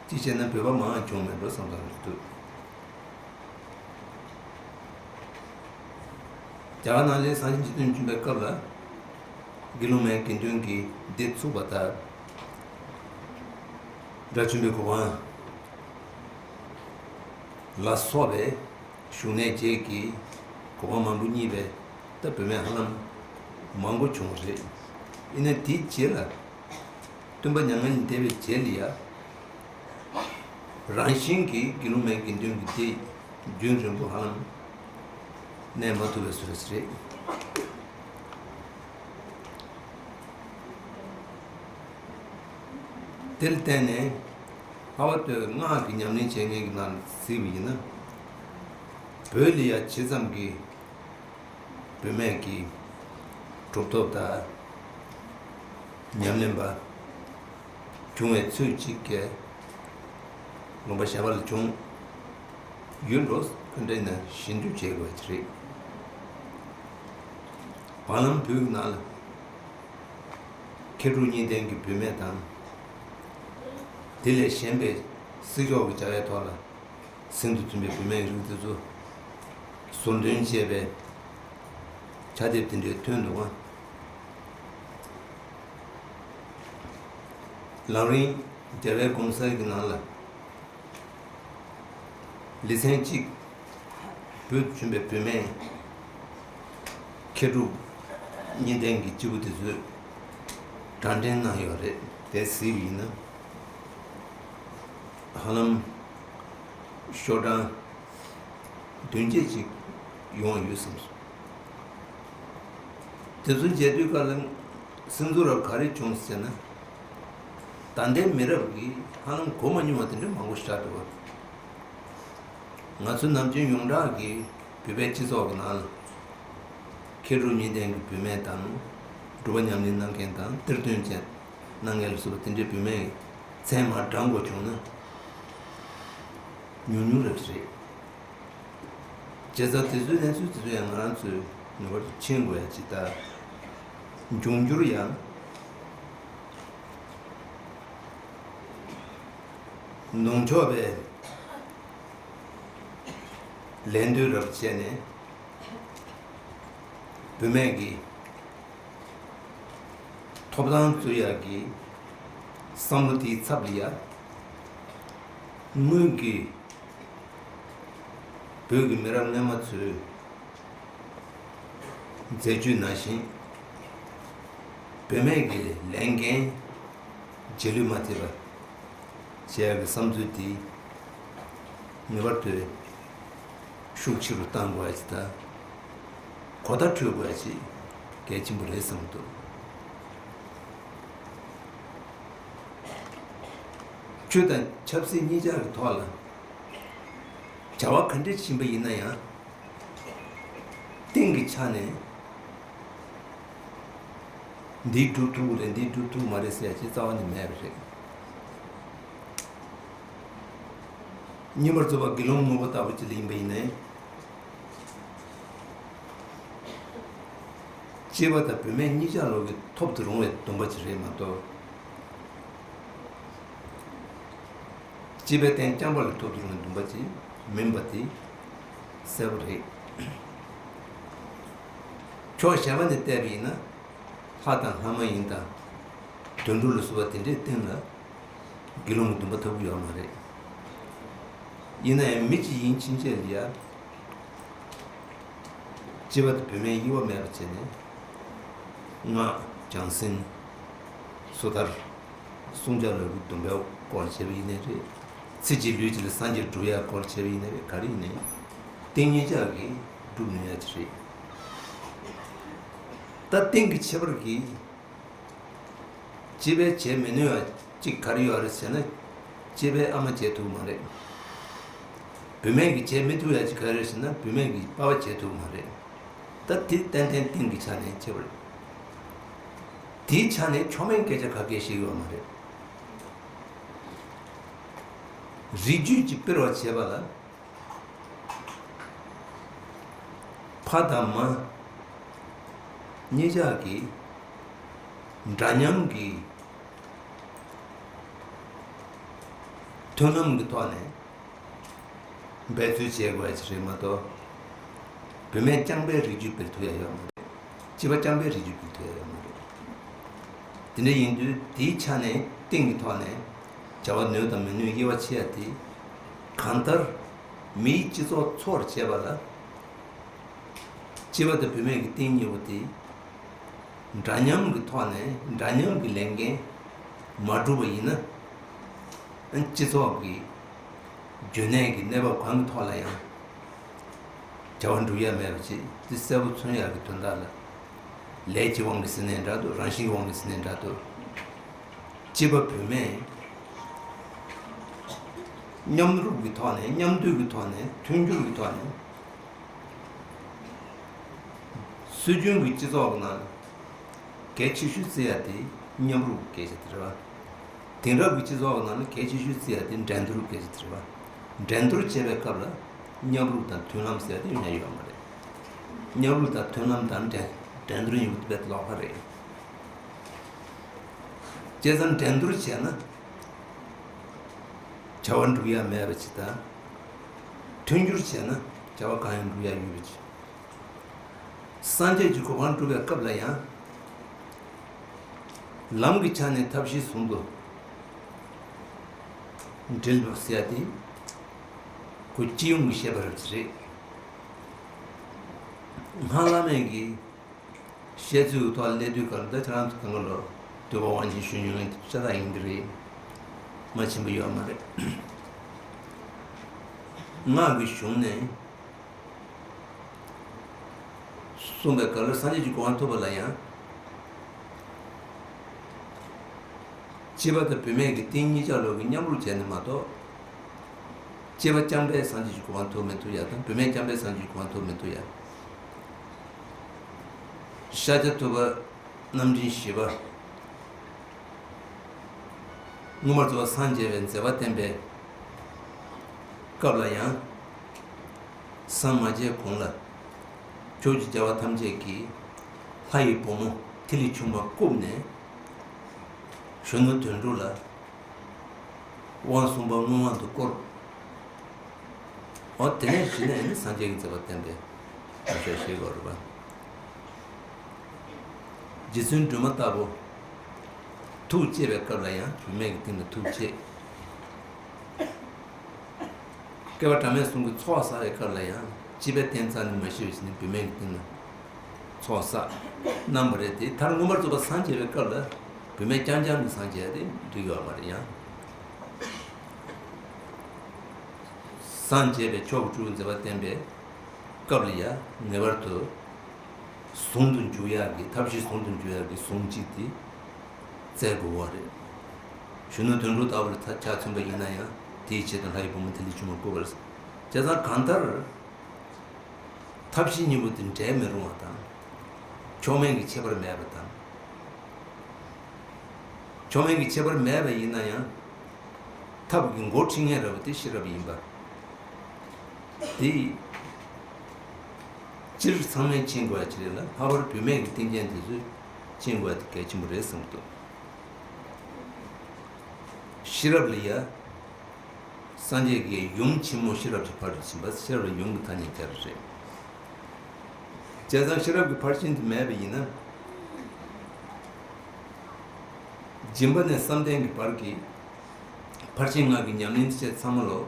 གཅིག་བྱས་ན་བོད་པ་མང་བ་བྱུང་མེད་འགྲོ་བསམ་བསམ་རེད་འདུག་རྒྱ་གར་ནང་ལ་སངས་རྒྱས་འཇིག་རྟེན་བྱོན་པའི་སྐབས་ལ། དགེ་སློང་མའི་དགེ་འདུན་གྱི་སྡེ་ཚུགས་པ་དང་། དགྲ་བཅོམ་པའི་གོ་འཕང་ལ་སོགས་པའི་བཞུགས་གནས་བརྒྱད་ཀྱི་གོ་འཕང་མང་པོ་བརྙེས་པའི་ད་བུད་མེད་ཧ་ལམ་མང་པོ་བྱུང་བ་རེད། ཡིན་ནའི་དེའི་རྗེས་ལ། སྟོན་པ་མྱ་ངན་ལས་འདས་པའི་རྗེས་ལ་ཡ། རང་བཞིན་གྱིས་དགེ་སློང་མའི་དགེ་འདུན་གྱི་སྡེ་རྒྱུན་རིང་པོ་ཧ་ལམ་གནས་མ་ཐུབ་པའི་བཟོ་འདྲ་ཞིག་རེད། དེ་ལ་བརྟེན་ནས་ལྷག་པར་དུ་སྔགས་ཀྱི་ཉམས་ལེན་བྱེད་མཁན་གྱི་ནང་གཟིགས་པ་ཡིན་ན། བོད་ལ་ཡ་ཇི་ཙམ་གྱི་བུད་མེད་ཀྱི་གྲུབ་ཐོབ་དང་ཉམས་ལེན་པ་བྱུང་བའི་ཚོད་ཅིག་གིས་ལུང་པ་གཞན་པ་ལ་བྱུང་ཡོད་འགྲོ། ག་འདྲ་ཡིན་ན་ཞིབ་འཇུག་བྱེད་དགོས་ཀྱི་རེད། བར་ལམ་བོད་ནང་ལ་མཁས་གྲུབ་གཉིས་ལྡན་གྱི་བུད་མེད་དང་། དེ་ལས་གཞན་པའི་སྲིད་ཕྱོགས་ཀྱི་བྱ་བའི་ཐོག་ལ། ཟིང་དུ་ཐིམ་པའི་བུད་མེད་རིགས་དེ་ཚོ་ཟུར་འདོན་བྱས་པའི་ཕྱག་དེབ་དེ་འདྲའི་ཐོན་འདུག་ག་ལམ་རིམ་རྒྱལ་བའི་དགོངས་གསལ་གྱི་ནང་ལ། ལེ་ཚན་གཅིག་བོད་དུ་བྱོན་པའི་བུད་མེད་མཁས་གྲུབ་གཉིས་ལྡན་གྱི་སྐྱེས་བུ་དེ་ཚོས་གྲངས་འདྲེན་གནང་ཡོད་རེད། དེ་གཟིགས་པ་ཡིན་ན། ཧ་ལམ་ཤོག་གྲངས་བདུན་བརྒྱད་ཅིག་ཡོང་བ་ཡོད་བསམ་སོང་། དེ་ཚོ་མཇལ་དུས་སྐབས་ལ་སེམས་ཚོར་རབ་ག་རེ་བྱུང་ཟེར་ན། ད་ལྟའི་མི་རབས་ཀྱིས་ཧ་ལམ་གོ་མ་མྱོང་བ་དེ་འདྲ་མང་པོ་ཞིག་ཆགས་འདུག་ག་ང་ཚོ་ནམ་རྒྱུན་ཡོངས་གྲགས་ཀྱི་བོད་པའི་སྤྱི་ཚོགས་ཀྱི་ནང་ལ། མཁས་གྲུབ་གཉིས་ལྡན་གྱི་བུད་མེད་དང་། སྒྲུབ་པ་ཉམས་ལེན་གནང་མཁན་དང་། གཏེར་སྟོན་བྱས་གནང་མཁན་ལ་སོགས་པ་དེ་འདྲའི་བུད་མེད་མཚན་མར་བགྲང་དགོས་བྱུང་ན། ཉུང་ཉུང་རེད་པ་རེད། བྱས་ཙང་དེ་ཚོའི་གནས་ཚུལ་དེ་ཚོ་ཡང་ང་རང་ཚོས་ངེས་པར་དུ་མཁྱེན་དགོས་ཡ་ཅིག་དང་། འབྱུང་འགྱུར་ཡང་ ནུབ་ཕྱོགས་པའི་ལན་ལྡོན་རབ་བྱས་ནས་བུད་མེད་ཀྱི་ཐོབ་ཐང་རྩོད་ཡག་གི་བསམ་བློ་དེའི་ཚབ་ལ་ཡ། སྔོན་གྱི་བོད་ཀྱི་མི་རབས་སྔོན་མ་ཚོས་མཛད་རྒྱུ་ནང་བཞིན་བུད་མེད་ཀྱི་ལས་འགན་རྗེས་ལུས་མ་ཐེབས་པ་བྱེད་ཡག་གི་བསམ་ཚུལ་དེ་ངེས་པར་དུ་ཤུགས་ཆེ་རུ་གཏང་དགོས་ཡ་ཅིག་དང་། གོ་བརྡ་འཕྲོད་དགོས་ཡ་ཅིག་གལ་ཆེན་པོ་རེད་བསམ་གྱི་འདུག་ཆོས་དང་ཆབ་སྲིད་གཉིས་ཆར་གྱི་ཐོག་ལ་བྱ་བ་ག་འདྲ་ཕྱིན་པ་ཡིན་ན་ཡང་། སྟེང་གི་ཆ་ནས་འདི་སྒྲུབ་ཐུབ་ཀྱི་རེད། འདི་སྒྲུབ་ཐུབ་ཀྱི་མ་རེད་ཟེར་ཡ་ཅིག་རྩ་བ་ནས་མེད་པ་རེད། སྔོན་མ་རྫོགས་པ་དགེ་སློང་ངོ་བོ་ལྟ་བུ་ཅིག་ལ་ཡིན་པ་ཡིན་ནའི། སྐྱེས་པ་དང་བུད་མེད་གཉིས་ཆ་ལོག་གི་ཐོབ་ཏུ་རུང་བའི་སྡོམ་པ་ཅིག་རེད་མ་གཏོགས། སྐྱེས་པའི་རྟེན་རྐྱང་པ་ལ་ཐོབ་ཏུ་རུང་བའི་སྡོམ་པ་ཅིག་མིན་པ་དེ་གསལ་པོ་རེད། ཕྱོགས་གཞན་པ་ནས་བལྟས་པ་ཡིན་ན། ལྷ་དང་ལྷ་མ་ཡིན་དང་། དུད་འགྲོ་ལ་སོགས་པ་དེ་འདྲའི་སྟེང་ལ་དགེ་སློང་གི་སྡོམ་པ་ཐོབ་ཀྱི་ཡོད་མ་རེད། ཡིན་ན་ཡང་མི་གཅིག་ཡིན་ཕྱིན་ཆད་ལ་ཡ། སྐྱེས་པ་དང་བུད་མེད་དབྱེ་བ་མེད་པ་བྱས་ནས། སྔགས་བྱང་སེམས། སོ་ཐར། བསྲུང་བྱ་ལ་སོགས་པའི་སྡོམ་པའི་སྐོར་བྱས་པ་ཡིན་ནའི་རེད། ཚེ་གཅིག་ལུས་གཅིག་ལ་སངས་རྒྱས་སྒྲུབ་ཡག་སྐོར་བྱས་པ་ཡིན་ནའི་རེད། ག་རེ་ཡིན་ནའི། སྟེང་གཉིས་ཆར་གྱིས་སྒྲུབ་ནུས་ཡག་ཅིག་རེད། ད་སྟེང་གི་ཁྱད་པར་གྱིས། སྐྱེས་པས་བྱེད་མི་ནུས་པ་གཅིག་ག་རེ་ཡོད་རེད་ཟེར་ན། སྐྱེས་པས་ཨ་མ་བྱེད་ཐུབ་མ་རེད། བུད་མེད་ཀྱིས་བྱེད་མི་ཐུབ་ཡ་གཅིག་ག་རེ་རེད་ཟེར་ན། བུད་མེད་ཀྱིས་པ་ཕ་བྱེད་ཐུབ་མ་རེད། ད་དེ་ཏན་ཏན་སྟེང་གི་ཆ་ནས་ཁྱད་པར་རེད། དེའི་ཆ་ནས་མཆོག་དམན་སྐད་ཆ་ག་གེ་བཤད་ཡོད་མ་རེད། རིགས་རྒྱུད་ཀྱི་སྤེལ་བ་བྱེད་པ་ལ། ཕ་དང་མ་གཉིས་ཆ་གིས་འདྲ་མཉམ་གྱི་མཐུན་ལམ་གྱི་ཐོག་ནས་འབད་རྩོལ་བྱེད་དགོས་ཡ་ཅིག་རེད་མ་གཏོགས། བུད་མེད་རྐྱང་པས་རིགས་རྒྱུད་སྤེལ་ཐུབ་ཡ་ཡོད་མ་རེད། སྐྱེས་པ་རྐྱང་པས་རིགས་རྒྱུད་སྤེལ་ཐུབ་ཡ་ཡོད་མ་རེད། དེ་འདྲ་ཡིན་དུས་དེའི་ཆ་ནས་སྟེང་གི་ཐོག་ནས་བྱ་བ་ནུས་དང་མི་ནུས་དབྱེ་བ་ཕྱེ་ཡ་དེ། གང་ལྟར་མིའི་སྤྱི་ཚོགས་འཚོ་བར་བྱེད་པ་ལ། སྐྱེས་པ་དང་བུད་མེད་ཀྱི་སྟེང་གཉིས་པོ་དེ་འདྲ་མཉམ་གྱི་ཐོག་ནས་འདྲ་མཉམ་གྱི་ལས་འགན་མ་བསྒྲུབས་པ་ཡིན་ན། སྤྱི་ཚོགས་ཀྱི་རྒྱུན་གནས་ཀྱི་གནས་བབ་གང་གི་ཐོག་ལ་ཡང་བྱ་བ་འགྲུབ་ཡ་མེད་པ་ཅིག་དེ་གསལ་པོ་མཚོན་ཡག་གི་དོན་དག་ལ། ལས་ཀྱི་དབང་གིས་ཟེར་ནའི་འདྲ་འདུག་རང་བཞིན་གྱི་དབང་གིས་ཟེར་ནའི་འདྲ་འདུག་སྐྱེས་པ་བུད་མེད་མཉམ་རུབ་ཀྱི་ཐོག་ནས། མཉམ་འདུས་ཀྱི་ཐོག་ནས། མཐུན་འགྱུར་གྱི་ཐོག་ནས། སྲོལ་རྒྱུན་གྱི་སྤྱི་ཚོགས་ཀྱི་ནང་གལ་ཆེ་ཤོས་བརྩི་ཡ་དེ་མཉམ་རུབ་ཀྱི་སྐད་ཆ་དེ་རེད་བ། དེང་རབས་ཀྱི་སྤྱི་ཚོགས་ཀྱི་ནང་ནས་གལ་ཆེ་ཤོས་བརྩི་ཡ་དེ་འགྲན་བསྡུར་སྐད་ཆ་དེ་རེད་བ། འགྲན་བསྡུར་བྱེད་པའི་སྐབས་ལ་མཉམ་རུབ་དང་མཐུན་ལམ་ཟེར་ཡ་དེ་ཡོང་ཡ་ཡོད་མ་རེད། མཉམ་རུབ་དང་མཐུན་ལམ་དང་འགྲན་འགྲན་བསྡུར་གཉིས་པོ་དེ་དཔེ་ལོགས་ཀ་རེད། བྱས་ཙང་འགྲན་བསྡུར་བྱས་ན་བྱ་བ་འགྲུབ་ཡ་མེད་པ་ཅིག་དང་། མཐུན་འགྱུར་བྱས་ན་བྱ་བ་གང་ཡང་འགྲུབ་ཡ་ཡོད་པ་ཅིག་སངས་རྒྱས་ཀྱི་གོ་འཕང་སྒྲུབ་པའི་སྐབས་ལ་ཡང་། ལམ་གྱི་ཆ་ནས་ཐབས་ཤེས་ཟུང་དུ་འབྲེལ་བ་ཟེར་ཡ་དེ་ཁོ་སྤྱི་ཡོངས་ཀྱི་བཤད་པ་རེད། སྔགས་བླ་མེད་ཀྱི་བཤད་ཚུལ་ཐོག་སླེབས་དུས་གང་ལྟར་ཁྱེད་རང་ཚོ་གང་ག་ལོ་འདུས་པ་དབང་ཆེན་ཞུ་མྱོང་མཁན་དེ་ཤ་སྟག་ཡིན་གྱི་རེད། མ་ཕྱིན་པ་ཡོད་མ་རེད། སྔགས་ཀྱི་གཞུང་ནས་གསུངས་པའི་སྐབས་ལ་སངས་རྒྱས་ཀྱི་གོ་འཕང་ཐོབ་པ་ལ་ཡང་། སྐྱེས་པ་དང་བུད་མེད་ཀྱི་སྟེང་གཉིས་ཆ་ལོག་གི་མཉམ་རུབ་བྱས་ནས་མ་གཏོགས། སྐྱེས་པ་རྐྱང་པས་སངས་རྒྱས་ཀྱི་གོ་འཕང་ཐོབ་མི་ཐུབ་ཡ་དང་། བུད་མེད་རྐྱང་པས་སངས་རྒྱས་ཀྱི་གོ་འཕང་ཐོབ་མི་ཐུབ་ཡ། ཤཱཀྱ་ཐུབ་པ་རྣམ་འདྲེན་བཞི་པ། སྔོན་མ་རྫོགས་པ་སངས་རྒྱས་པའི་མཛད་པ་བསྟན་པའི་སྐབས་ལ་ཡང་། སངས་མ་རྒྱས་གོང་ལ་ཕྱོགས་བཅུའི་རྒྱལ་བ་ཐམས་ཅད་ཀྱིས་ལྷ་ཡི་བུ་མོ་ཐིག་ལེ་ཆུང་མ་བཀུག་ནས་གཞོན་ནུ་དོན་གྲུབ་ལ་ དབང་གསུམ་པ་མངོན་དབང་དུ་བསྐོར། འོ་དེ་ནས་གཞི་ནས་ནི་སངས་རྒྱས་ཀྱི་མཛད་པ་བསྟན་པའི་ཐབས་ཤེས་ཤིག་ཡོད་རེད་པ། རྗེ་བཙུན་སྒྲོལ་མ་ལྟ་བུ་ཐུགས་བསྐྱེད་པའི་སྐབས་ལ་ཡང་བུད་མེད་ཀྱི་སྟེང་ལ་ཐུགས་བསྐྱེད། བསྐལ་པ་གྲངས་མེད་གསུམ་གྱི་ཚོགས་བསགས་པའི་སྐབས་ལ་ཡང་སྤྱི་པའི་རྟེན་རྩ་ནས་མ་ཤི་བའི་ཕྱིར་ནི་བུད་མེད་ཀྱི་སྟེང་ལ་ཚོགས་བསགས་གནང་བ་རེད་དེ། མཐར་མངོན་པར་རྫོགས་པར་སངས་རྒྱས་པའི་སྐབས་ལ་བུད་མེད་རྐྱང་རྐྱང་གིས་སངས་རྒྱས་ཏེ་འགྲིག་ཡོད་མ་རེད། ཡང་སངས་རྒྱས་པའི་མཆོག་གི་སྤྲུལ་སྐུ་མཛད་པ་བསྟན་པའི་སྐབས་ལ་ཡང་ངེས་པར་དུ་ཟུང་དུ་འཇུག་ཡག་གི་ཐབས་ཤེས་ཟུང་དུ་འཇུག་ཡག་གི་ཟུང་གཅིག་དེ་བཙལ་དགོས་པ་རེད། གཞོན་ནུ་དོན་གྲུབ་ལྟ་བུ་ལ་ཐག་ཆ་མཚོན་པ་ཡིན་ན་ཡང་དེའི་ཆེད་དུ་ལྷ་ཡི་བུ་མོ་ཐིག་ལེ་ཆུང་མ་བསྐུར་བ་རེད། བྱས་ཙང་གང་ལྟར་ཐབས་ཤེས་གཉིས་པོ་དེ་འབྲལ་མི་རུང་བ་དང་། མཆོག་དམན་གྱི་ཁྱད་པར་མེད་པ་དང་། མཆོག་དམན་གྱི་ཁྱད་པར་མེད་པ་ཡིན་ན་ཡང་ཐབས་ཀྱི་འགོ་ཁྲིད་མཁན་ར་བ་དེ་ཤེས་རབ་ཡིན་པ། དེ་སྤྱིར་ཚང་མས་མཁྱེན་དགོས་ཡ་ཅིག་རེད་ལ། ལྷག་པར་བུད་མེད་ཀྱི་སྟེང་རྐྱེན་དེ་ཚོས་མཁྱེན་དགོས་ཡ་དེ་གལ་ཆེན་པོ་རེད་བསམ་གྱི་འདུག། ཤེས་རབ་ལ་ཡ། སངས་རྒྱས་ཀྱི་ཡུམ་ཆེན་མོ་ཤེས་རབ་ཀྱི་ཕ་རོལ་ཏུ་ཕྱིན་པ། ཤེས་རབ་ལ་ཡུམ་གྱི་ཐ་སྙད་སྟེར་རེད། བྱས་ཙང་ཤེས་རབ་ཀྱི་ཕར་ཕྱིན་དེ་མེད་པ་ཡིན་ན། སྦྱིན་པ་ནས་བསམ་གཏན་གྱི་བར་གྱི་ཕར་ཕྱིན་ལྔ་གི་ཉམས་ལེན་བྱེད་ཚང་མ་ལོ།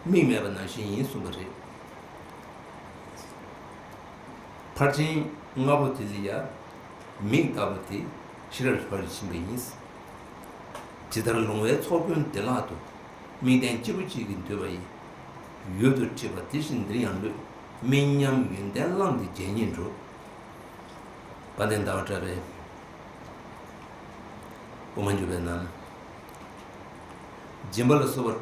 མིག་མེད་པ་ནང་བཞིན་ཡིན་གསུངས་པ་རེད། ཕར་ཕྱིན་ལྔ་པོ་དེ་ལ་ཡ་མིག་ལྟ་བུ་དེ་ཤེས་རབ་ཀྱི་ཕ་རོལ་ཕྱིན་པ་ཡིན། ཇི་ལྟར་ལོང་བའི་ཚོགས་ཀུན་བདེ་བླག་ཏུ། དམིགས་རྟེན་གཅིག་པུ་གཅིག་གིས་འདུས་པ་ཡི། ཡུལ་དུ་འཁྲིད་པ་དེ་བཞིན་འདིར་ཡང་ལུས། དམིགས་མཉམ་ཡོན་ཏན་བླངས་ཏེ་རྗེས་སྙེག་འགྲོ། དཔལ་ལྡན་ཟླ་བ་གྲགས་པའི་དབུ་མ་འཇུག་པའི་ནང་། སྦྱིན་པ་ལ་སོགས་པ་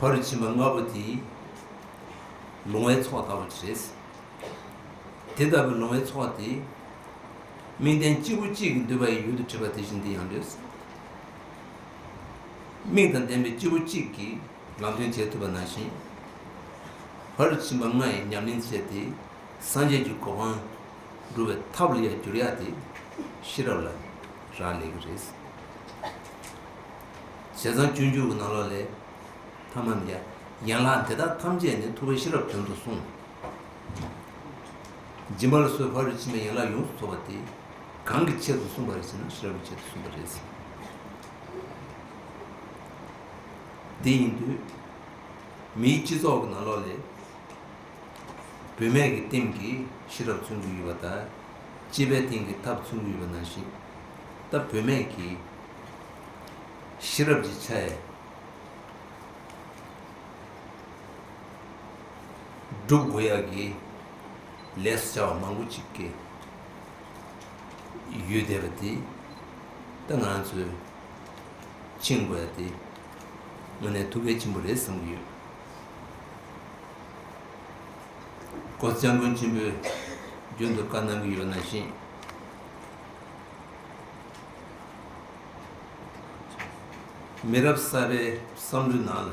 ཕ་རོལ་ཕྱིན་པ་ལྔ་པོ་དེ་ལོང་བའི་ཚོགས་ལྟ་བུ་ཅིག་རེད། དེ་ལྟ་བུའི་ལོང་བའི་ཚོགས་དེ་དམིགས་རྟེན་གཅིག་པུ་གཅིག་གིས་འདུས་པ་ཡི་ཡུལ་དུ་འཁྲིད་པ་དེ་བཞིན་འདིར་ཡང་ལུས། དམིགས་དང་ལྡན་པའི་སྐྱེས་བུ་གཅིག་གིས་ལམ་སྟོན་བྱེད་ཐུབ་པ་ནང་བཞིན། ཕ་རོལ་ཕྱིན་པ་ལྔ་ཡི་ཉམས་ལེན་བྱས་ཏེ་སངས་རྒྱས་ཀྱི་གོ་འཕང་སྒྲུབ་པའི་ཐབས་ལ་ཡང་འགྱུར་ཡག་དེ་ཤེས་རབ་ལ་རག་ལས་ཀྱི་རེད། བྱས་ཙང་སྤྱོད་འཇུག་གི་ནང་ལོགས་ལས་ཐ་མ་ནི་ཡ། ཡན་ལག་འདི་དག་ཐམས་ཅད་ནི་ཐུབ་པས་ཤེས་རབ་དོན་དུ་གསུངས། སྦྱིན་པ་ལ་སོགས་ཕ་རོལ་ཕྱིན་པའི་ཡན་ལག་ཡོངས་སུ་རྫོགས་པ་དེ་གང་གི་ཆེད་དུ་གསུངས་པ་རེད་ཟེར་ན་ཤེས་རབ་ཀྱི་ཆེད་དུ་གསུངས་པ་རེད། དེ་ཡིན་དུས་མིའི་སྤྱི་ཚོགས་ཀྱི་ནང་ལོགས་ལས་བུད་མེད་ཀྱི་སྟེང་གི་ཤེས་རབ་མཚོན་གྱི་ཡོད་པ་དང་། སྤྱི་པའི་སྟེང་གི་ཐབས་མཚོན་གྱི་ཡོད་པ་ནང་བཞིན། ད་བུད་མེད་ཀྱི་ཤེས་རབ་ཀྱི་ཆ་ཡ་སྒྲུབ་དགོས་ཡག་གི་ལས་སུ་བྱ་བ་མང་པོ་ཅིག་གི་ཡོད་བསྡད་པ་དེ། ད་ང་ཚོས་ཕྱིན་དགོས་ཡ་དེ་དངོས་གནས་ཐུགས་གལ་ཆེན་པོ་རེད་བསམ་གྱི་ཡོད། ཀོ་སྐྱབས་མགོན་ཆེན་པོས་རྒྱུན་དུ་བཀའ་གནང་གི་ཡོད་ནང་བཞིན། མི་རབས་གསར་པའི་བསམ་བློའི་ནང་ལ།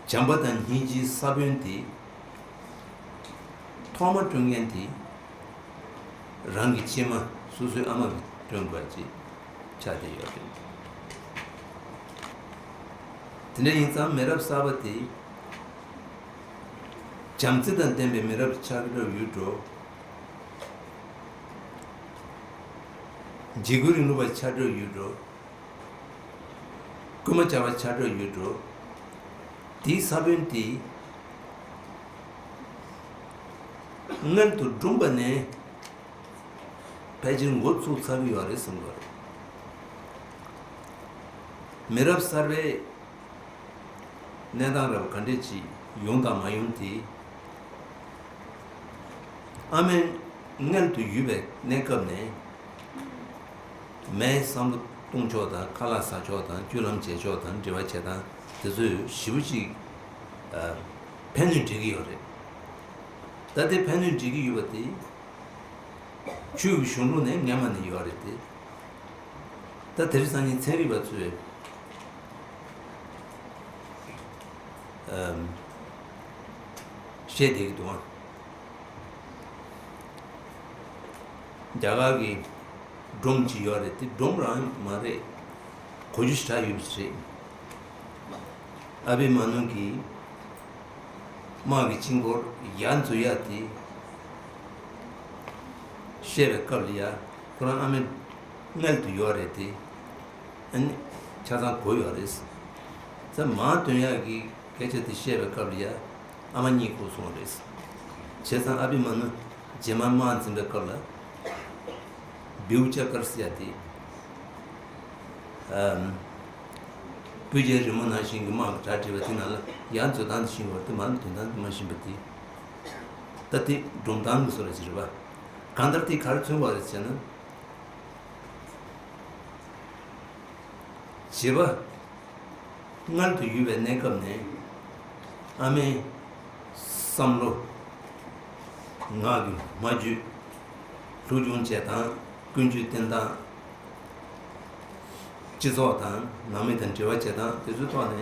བྱམས་པ་དང་སྙིང་རྗེའི་ས་བོན་དེ་ཐོག་མ་བསྐྲུན་མཁན་དེ་རང་གི་གཅེས་མ་སོ་སོའི་ཨ་མ་གིས་བསྐྲུན་དགོས་ཅེས་ཆགས་བསྡད་ཡོད་རེད། དེ་འདྲ་ཡིན་ཙང་མི་རབས་གསར་པ་དེ་བྱམས་བརྩེ་དང་ལྡན་པའི་མི་རབས་ཆགས་འགྲོ་ཡོད་འགྲོ། འཇིགས་སྐུལ་རིང་ལུགས་པ་ཆགས་འགྲོ་ཡོད་འགྲོ། རྐུན་མ་བྱ་བ་ཆགས་འགྲོ་ཡོད་འགྲོ། དེའི་ས་བོན་དེ་སྔོན་དུ་བསྒྲུངས་པ་ནས་ཕལ་ཆེར་འགོ་ཚུགས་ཚར་གྱི་ཡོད་རེད་བསམ་གྱི་ཡོད་རེད། མི་རབས་གསར་པའི་གནས་སྟངས་རབ་ག་འདྲས་ཅིག་ཡོང་དང་མ་ཡོང་དེ། ཨ་མའི་མངལ་དུ་ཡོད་པའི་གནས་སྐབས་ནས། མའི་བསམ་བློ་གཏོང་ཕྱོགས་དང་། ཁ་ལག་ཟ་ཕྱོགས་དང་། སྤྱོད་ལམ་བྱེད་ཕྱོགས་དང་། འབྲེལ་བ་བྱེད་སྟངས་དེ་ཚོས་ཞེ་པོ་ཅིག་ཨ། ཕན་ནུས་འགྲིག་གི་ཡོད་རེད། ད་དེ་ཕན་ནུས་འགྲིག་གི་ཡོད་པ་དེ་ཆོས་ཀྱི་གཞུང་ལུགས་ནས་སྔན་མ་ནས་ཡོད་རེད་དེ། ད་དེ་རིང་སང་ཉིན་ཚན་རིག་པ་ཚོས་ཨམ། བཤད་བསྡད་ཀྱི་འདུག་ཨ། རྒྱ་གར་གྱི་ སྒྲོམ་གཅིག་ཡོད་རེད། དེ་སྒྲོམ་རང་མ་རེད། གོ་རྒྱུ་ཞེ་དྲག་ཡོད་པ་ཞིག་རེད། ཨ་བི་མ་ནུ་གིས་དམག་གི་དཀྱིལ་འཁོར་ཡར་འཛུལ་ཡ་དེ་བཤད་པའི་སྐབས་ལ་ཡ། ཁོ་རང་ཨ་མའི་མངལ་དུ་ཡོད་རེད་དེ། ཨ་ནི་ཆ་ཚང་གོ་ཡོད་རེད། ཙང་མར་ཐོན་ཡག་གི་སྐད་ཆ་དེ་བཤད་པའི་སྐབས་ལ་ཡ། ཨ་མ་གཉིད་ཁུག་སོང་རེད། བྱས་ཙང་ཨ་བི་མ་ནུ་རྗེས་མ་དམག་འཛིན་པའི་སྐབས་ལ། བེའུ་ལྕགས་དཀར་ཟེར་ཡ་དེ། ཨམ། སྤོས་སྐྱའི་རི་མོ་ནང་བཞིན་གྱི་དམག་གི་གྲ་སྒྲིག་པ་དེ་ནང་ལ་ཡར་འཛུལ་སྟངས་དེ་ཤེས་པ་དེ། མར་ཐོན་སྟངས་དེ་མ་ཤེས་པ་དེ། ད་དེ་སྒྲོམ་སྟངས་ཀྱི་བཟོ་འདྲ་ཅིག་རེད་པ། གང་ལྟར་དེ་ག་རེ་མཚོན་པ་རེད་ཟེར་ན། བྱིས་པ་མངལ་དུ་ཡོད་པའི་གནས་སྐབས་ནས་ཨ་མའི་བསམ་བློ། ངག་གི་སྨྲ་བརྗོད། སློབ་སྦྱོང་བྱེད་སྟངས། ཀུན་སྤྱོད་བསྟེན་སྟངས། སྤྱི་ཚོགས་དང་ནང་མི་དང་འབྲེལ་བ་བྱེད་སྟངས་དེ་ཚོའི་ཐོག་ནས་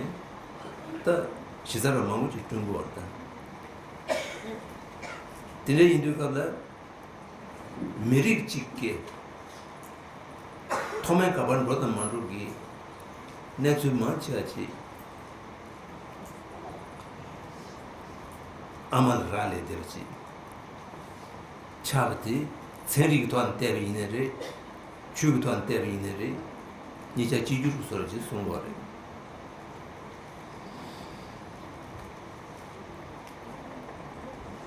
ད་གཞི་རྩ་ར་མང་པོ་ཅིག་བསྐྲུན་དགོས་པ་རེད་ད། དེ་འདྲ་ཡིན་དུས་སྐབས་ལ། མི་རིགས་གཅིག་གི་ཐོག་མའི་ཁ་པར་འགྲོ་དང་མ་འགྲོ་གི་གནས་ཚུལ་མང་ཆེ་བ་ཅིག་ཨ་མ་ལ་རག་ལས་བསྡད་པ་ཅིག་ཆགས་པ་དེ། ཚན་རིག་གི་ཐོག་ནས་བལྟས་པ་ཡིན་ནའི་རེད། ཆོས་ཀྱི་ཐོག་ནས་བལྟས་པ་ཡིན་ནའི་རེད། གཉིས་ཆ་གཅིག་གྱུར་གྱི་བཟོ་འདྲ་ཅིག་གསུང་གི་ཡོད་རེད།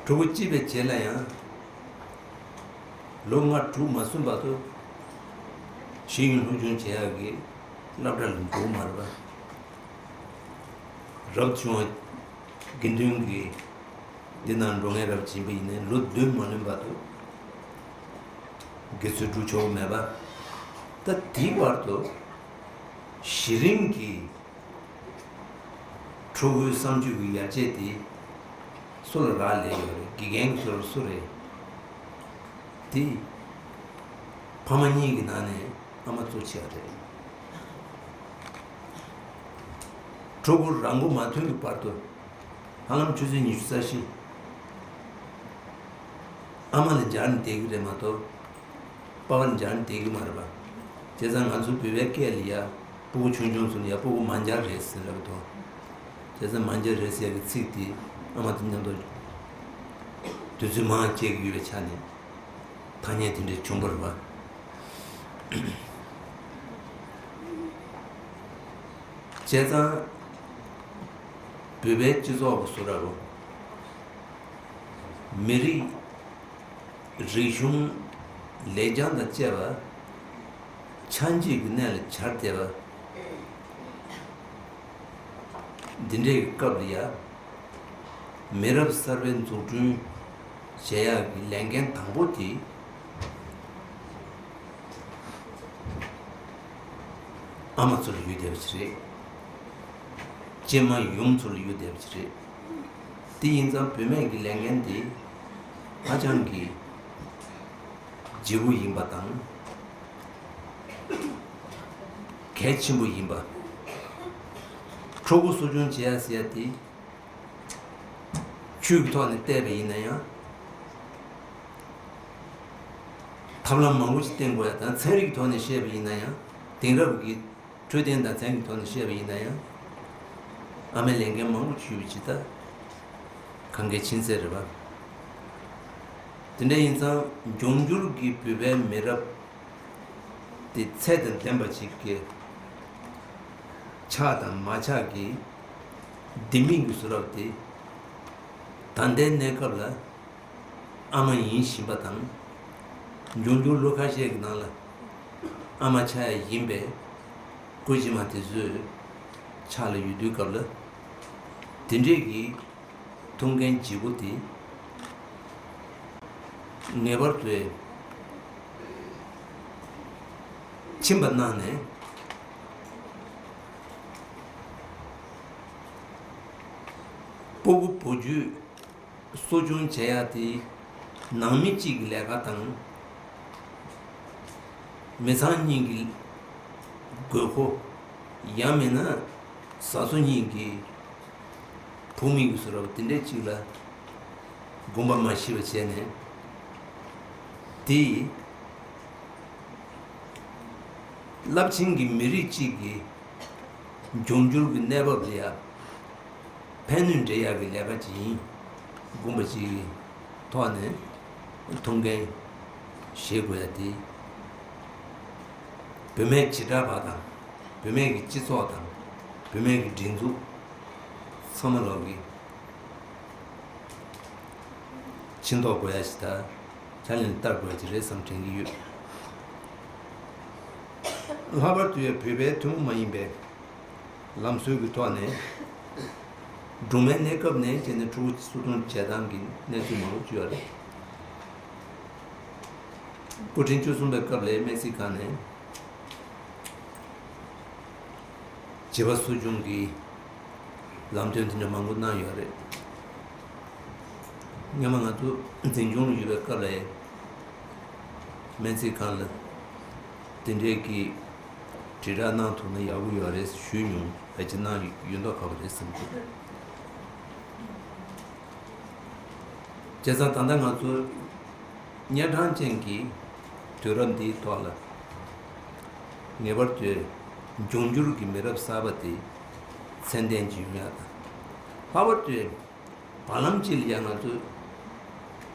ཕྲུ་གུ་སྐྱེས་པའི་རྗེས་ལ་ཡང་ལོ་ལྔ་དྲུག་མ་སོན་བར་དུ་ཤེས་ཡོན་སློབ་སྦྱོང་བྱེད་ཡག་གི་སློབ་གྲྭ་ལ་འགྲོ་གི་མ་རེད་པ། རབ་བྱུང་བ་དགེ་འདུན་གྱི་འདི་ནང་འགྲོ་མཁན་རབ་ཆེན་པོ་ཡིན་ནའི་ལོ་བདུན་མ་ལོན་བར་དུ་དགེ་ཚུལ་སྒྲུབ་ཆོག་གི་མེད་པ། ད་དེའི་བར་དུ་གཞི་རིམ་གྱི་ཕྲུ་གུའི་བསམ་སྤྱོད་ཀྱི་ཡར་རྒྱས་དེ་སུ་ལ་རག་ལས་ཡོད་རེད། དགེ་རྒན་གྱི་ཚོར་སུ་རེད། དེ་ཕ་མ་གཉིས་ཀྱི་ནང་ནས་ཨ་མ་གཙོ་ཆེ་བ་རེད། ཕྲུ་གུ་རང་མགོ་མ་ཐོན་གྱི་བར་དུ། ཧ་ལམ་ཆུ་ཚོད་ཉི་ཤུ་རྩ་བཞི་ཨ་མ་ལ་སྦྱར་ནས་བསྡད་ཀྱི་རེད་མ་གཏོགས། པ་ཕ་ལ་སྦྱར་ནས་བསྡད་ཀྱི་མ་རེད་པ། བྱས་ཙང་ང་ཚོ་བོད་པའི་སྐད་ལ་ཡ། སྤུ་གུ་ཆུང་ཆུང་ཚོ་ལ་ཡ་སྤུ་གུ་མ་སྦྱར་རེད་ཟེར་ལབ་ཀྱི་འདུག་བྱས་ཙང་མ་སྦྱར་རེད་ཟེར་ཡ་གི་ཚིག་དེ་ཨ་མ་དང་མཉམ་དུ་དུས་ཚོད་མང་བ་སྐྱེལ་གྱི་ཡོད་པའི་ཆ་ནས་ཐ་སྙད་དེ་འདྲ་བྱུང་བ་རེད་པ། བྱས་ཙང་བོད་པའི་སྤྱི་ཚོགས་ཀྱི་བཟོ་འདྲ་རུ། མི་རིགས། རིག་གཞུང་། ལེགས་བྱང་དང་བཅས་པ་ཆགས་འཇིག་གི་གནས་ལ་གྱར་བསྡད་པ་འདི་འདྲའི་སྐབས་ལ་ཡ། མི་རབས་གསར་པའི་འཛུགས་སྐྲུན་བྱེད་ཡག་གི་ལས་འགན་དང་པོ་དེ་ཨ་མ་ཚོ་ལ་ཡོད་བསྡད་པ་ཞིག་རེད། གཅེན་མོ་ཡུམ་ཚོ་ལ་ཡོད་བསྡད་པ་ཞིག་རེད། དེ་ཡིན་ཙང་བུད་མེད་ཀྱི་ལས་འགན་དེ་ཧ་ཅང་གི་ལྗིད་པོ་ཡིན་པ་དང་། གལ་ཆེན་པོ་ཡིན་པ། ཕྲུ་གུ་གསོ་སྐྱོང་བྱེད་ཡ་ཟེར་ཡ་དེ་ཆོས་ཀྱི་ཐོག་ནས་བལྟས་པ་ཡིན་ན་ཡང་། ཐབས་ལམ་མང་པོ་ཞིག་བསྟེན་དགོས་ཡ་དང་། ཚན་རིག་གི་ཐོག་ནས་བཤད་པ་ཡིན་ན་ཡང་། དེང་རབས་ཀྱི་འཕྲོད་བསྟེན་དང་ཚན་གྱི་ཐོག་ནས་བཤད་པ་ཡིན་ན་ཡང་། ཨ་མའི་ལས་འགན་མང་པོ་ཞིག་ཡོད་པ་ཇི་ལྟར་གང་གལ་ཆེན་ཟེར་རེད་པ། དེ་འདྲ་ཡིན་ཙང་འབྱུང་འགྱུར་གྱི་བོད་པའི་མི་རབས་དེ་ཚད་དང་ལྡན་པ་ཞིག་གི་ཆགས་དང་མ་ཆགས་ཀྱི་ལྡེ་མིག་གི་བཟོ་འདྲ་དེ་ད་ལྟའི་གནས་སྐབས་ལ། ཨ་མ་ཡིན་བཞིན་པ་དང་། འབྱུང་འགྱུར་ལོ་ཁ་ཤས་ཀྱི་ནང་ལ་ཨ་མ་ཆགས་ཡ་ཡིན་པའི་སྐུལ་ལྕི་མ་དེ་ཚོའི་ཕྱག་ལ་ཡོད་དུས་སྐབས་ལ། དེ་འདྲས་ཀྱི་ཐུགས་འགན་ལྗིད་པོ་དེ་ངེས་པར་དུ་ཁྱིམ་པ་གནང་ནས། སྤུ་གུ་བུ་རྒྱུད་གསོ་སྐྱོང་བྱེད་ཡ་དེ་ནང་མི་གཅིག་གི་ལས་ཀ་དང་། མི་ཚང་གཉིས་ཀྱི་དགོས་མཁོ། ཡང་མིན་ན་བཟའ་ཚོ་གཉིས་ཀྱི་ཕུགས་དམིགས་ཀྱི་བཟོ་འདྲ་དེ་འདྲས་གཅིག་ལ་དགོངས་པ་མ་ཞིག་པ་བྱས་ནས། དེ་ རླབས་ཆེན་གྱི་མི་རིགས་གཅིག་གི་འབྱུང་འགྱུར་གྱི་གནས་བབ་ལ་ཡ་ཕན་ནུས་འདྲེན་ཡག་གི་ལས་ཀ་ཅིག་ཡིན། དགོངས་པ་གཅིག་གི་ཐོག་ནས་ཐུགས་འགན་བཞེས་དགོས་ཡ་དེ། བུད་མེད་བྱེ་བྲག་པ་དང་། བུད་མེད་ཀྱི་སྤྱི་ཚོགས་དང་། བུད་མེད་ཀྱི་སྒྲིག་འཛུགས་ཚང་མ་ལོག་གི་ཕྱི་ཐོག་དགོས་ཡ་ཞིག་དང་། ཁས་ལེན་བསྟར་དགོས་ཀྱི་རེད་བསམ་དྲན་གྱི་ཡོད། ལྷག་པར་དུ་ཡང་བོད་པའི་ཐུན་མོང་མ་ཡིན་པའི་ལམ་སྲོལ་གྱི་ཐོག་ནས། སྦྲུམ་མའི་གནས་སྐབས་ནས་བྱས་ནས་ཕྲུ་གུ་གསོ་སྐྱོང་བྱེད་སྟངས་ཀྱི་གནས་ཚུལ་མང་པོ་ཅིག་ཡོད་རེད། སྐུ་ཕྲེང་བཅུ་གསུམ་པའི་སྐབས་ལ་སྨན་རྩིས་ཁང་ནས་བྱིས་པ་གསོ་སྐྱོང་གི་ལམ་སྟོན་དེ་འདྲ་མང་པོ་གནང་ཡོད་རེད། སྔོན་མ་ང་ཚོ་འཛིན་སྐྱོང་ལ་ཡོད་པའི་སྐབས་ལ་སྨན་རྩིས་ཁང་ལ་དེ་འདྲའི་གི་དྲིལ་བསྒྲགས་གནང་ཐུབ་ན་ཡག་པོ་ཡོད་རེད་ཞུས་མྱོང་། ཕལ་ཆེར་གནང་ཡོད་མདོག་ཁ་པོ་རེད་བསམ་གྱི། བྱས་ཙང་ད་ལྟ་ང་ཚོ་གཉན་འཕྲང་ཅན་གྱི་དུས་རབས་འདིའི་ཐོག་ལ། ངེས་པར་དུ་འབྱུང་འགྱུར་གྱི་མི་རབས་གསར་པ་དེ་ཚད་ལྡན་ཅིག་ཡོང་ཡག་དང་། ལྷག་པར་དུ་བར་ལམ་ཅིག་ལ་ཡང་ང་ཚོས་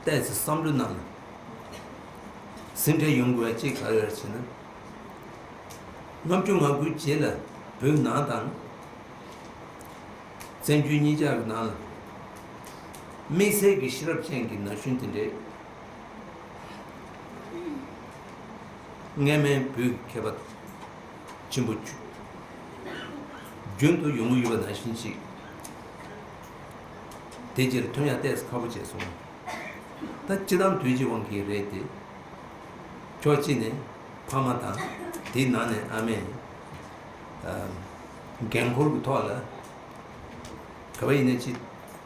ཏོག་ཙམ་བསམ་བློའི་ནང་ལ་ཟིན་བྲིས་ཡོང་དགོས་པ་ཅིག་ག་རེ་རེད་ཟེར་ན། ལྔ་བཅུ་ང་དགུའི་རྗེས་ལ་བོད་ནང་དང་། བཙན་བྱོལ་གཉིས་ཆར་གྱི་ནང་ལ་དམིགས་བསལ་གྱི་ཤེས་རབ་ཅན་གྱི་ན་གཞོན་དེ་འདྲས་སྔ་མའི་བོད་ཀྱི་མཁས་པ་ཆེན་པོ་རྒྱུན་དུ་ཡོང་གི་ཡོད་པ་ནང་བཞིན་ཅིག། དེ་རྗེས་ལ་ཐོན་ཡག་ཏོག་ཙམ་ཁག་པོ་བྱས་སོང་། ད་སྤྱིར་བཏང་དུས་ཀྱི་དབང་གིས་རེད་དེ། ཕྱོགས་གཅིག་ནས་ཕ་མ་དང་། དེའི་ནང་ནས་ཨ་མས་འགན་འཁུར་གྱི་ཐོག་ལ། ག་བ་ཡིན་ན་ཅི།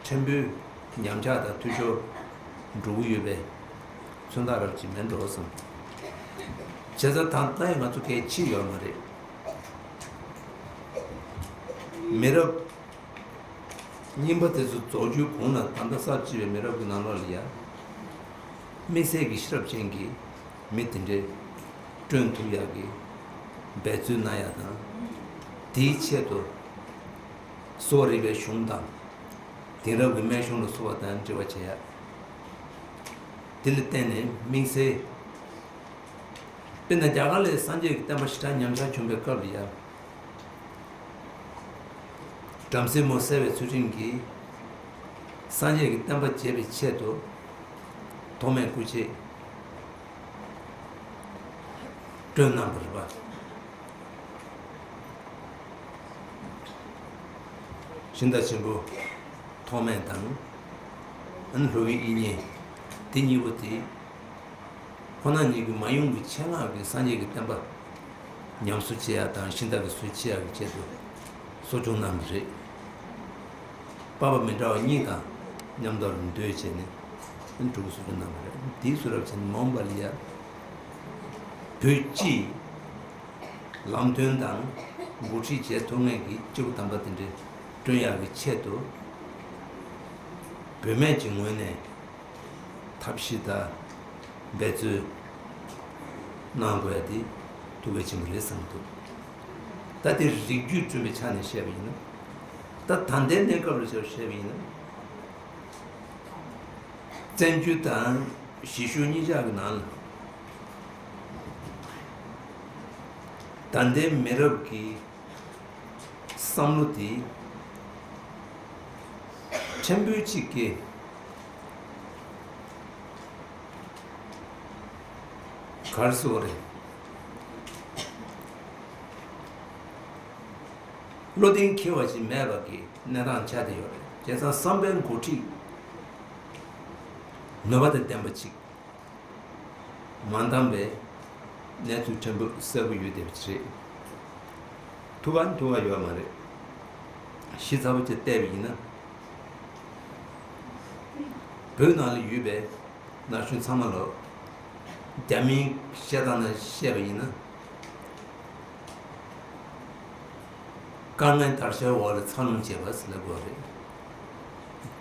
ཕྲན་བུ་ཉམས་ཆག་དང་འཐུས་ཤོར་འགྲོ་གི་ཡོད་པའི་མཚོན་རྟགས་རབ་ཅིག་མེད་འགྲོ་བསམ། བྱས་ཙང་ད་ལྟ་ཡང་ང་ཚོ་གལ་ཆེ་ཡོད་མ་རེད། མི་རབས་རྙིང་པ་དེ་ཚོ་རྫོགས་རྒྱུའི་གོང་ལ། ད་ལྟ་གསར་བརྗེ་བའི་མི་རབས་ཀྱི་ནང་ལོགས་ལ་ཡ། དམིགས་བསལ་གྱི་ཤེས་རབ་ཅན་གྱི་མི་དེ་འདྲས་བསྐྲུན་ཐུབ་ཡག་གི་འབད་བརྩོན་གནང་ཡག་དང་། དེའི་ཆེད་དུ་གསོ་བ་རིག་པའི་གཞུང་དང་། དེང་རབས་ཀྱི་སྨན་གཞུང་ལ་སོགས་པ་དང་འབྲེལ་བ་བྱེད་ཡག། དེ་ལ་བརྟེན་ནས་དམིགས་བསལ། དཔེར་ན་རྒྱ་གར་ལ་སངས་རྒྱས་ཀྱི་བསྟན་པ་ཞེ་དྲག་ཉམས་ཆག་བྱུང་བའི་སྐབས་ལ་ཡ། བྲམ་ཟེ་མོ་གསལ་བའི་ཚུལ་ཁྲིམས་ཀྱིས་སངས་རྒྱས་ཀྱི་བསྟན་པ་རྒྱས་པའི་ཆེད་དུ་ཐོགས་མེད་སྐུ་ཆས་བསྐྲུན་གནང་བ་རེད་པ། ཤིང་རྟ་ཆེན་པོ་ཐོགས་མེད་དང་། ཨ་ནི་ལྷོ་བའི་དབྱིག་གཉེན། དེ་གཉིས་པོ་དེ། ཁོང་རྣམ་གཉིས་ཀྱིས་མ་ཡུམ་གྱི་ཆེད་མངགས་ཀྱིས་སངས་རྒྱས་ཀྱི་བསྟན་པ་ཉམས་གསོ་བྱེད་ཡག་དང་། ཤིང་རྟ་གི་སྲོལ་ཕྱེ་ཡག་གི་ཆེད་དུ་གསོ་སྐྱོང་གནང་གི་རེད། པ་ཕ་མི་འདྲ་བ་གཉིས་དང་མཉམ་དུ་འདོད་བྱས་ནས་ཕྲུ་གུ་གསོ་སྐྱོང་གནང་གི་རེད། དེའི་བཟོ་འདྲ་བྱས་ནས་མ་འོངས་པ་ལ་ཡ་བོད་སྤྱིའི་ལམ་སྟོན་དང་འགོ་ཁྲིད་བྱེད་ཐུབ་མཁན་གྱི་སྐྱེས་བུ་དམ་པ་དེ་འདྲ་བསྐྲུན་ཡག་གི་ཆེད་དུ། བུད་མེད་ཀྱི་ངོས་ནས་ཐབས་ཤེས་དང་འབད་བརྩོན་གནང་དགོས་ཡ་དེ་ཐུགས་གལ་ཆེན་པོ་རེད་བསམ་འདུག། ད་དེ་རིགས་རྒྱུད་བསྐྲུན་པའི་ཆ་ནས་བཤད་པ་ཡིན་ན། ད་ད་ལྟའི་གནས་སྐབས་ལ་བཤད་པ་ཡིན་ན། བཙན་བྱོལ་དང་གཞིས་བཞུགས་གཉིས་ཆར་གྱི་ནང་ལ། ད་ལྟའི་མི་རབས་ཀྱི་བསམ་བློ་དེ་ཕྲན་བུ་གཅིག་གིས་ག་རེ་ཟེར་དགོས་རེད། བློ་གདེང་འཁེལ་བ་ཞིག་མེད་པ་གི་གནས་སྟངས་ཆགས་བསྡད་ཡོད་རེད། བྱས་ཙང་བསམ་པའི་འགོ་ཁྲིད་ནུས་པ་དང་ལྡན་པ་ཅིག་མ་འདང་བའི་གནས་ཚུལ་ཕྲན་བུ་གསལ་པོ་ཡོད་བསྡད་པ་ཅིག་རེད། ཐུག་ག་ཐུག་ག་ཡོད་མ་རེད། ཞིབ་ཚགས་པོ་ཅིག་བལྟས་པ་ཡིན་ན། བོད་ནང་ལ་ཡོད་པའི་ན་གཞོན་ཚང་མ་ལོ། རྒྱ་མིའི་བཤད་སྟངས་ནང་བཤད་པ་ཡིན་ན། དཀའ་ངལ་དར་ཤའི་འོག་ལ་འཚར་ལོངས་བྱས་པ་ཟེར་ལབ་དགོས་རེད།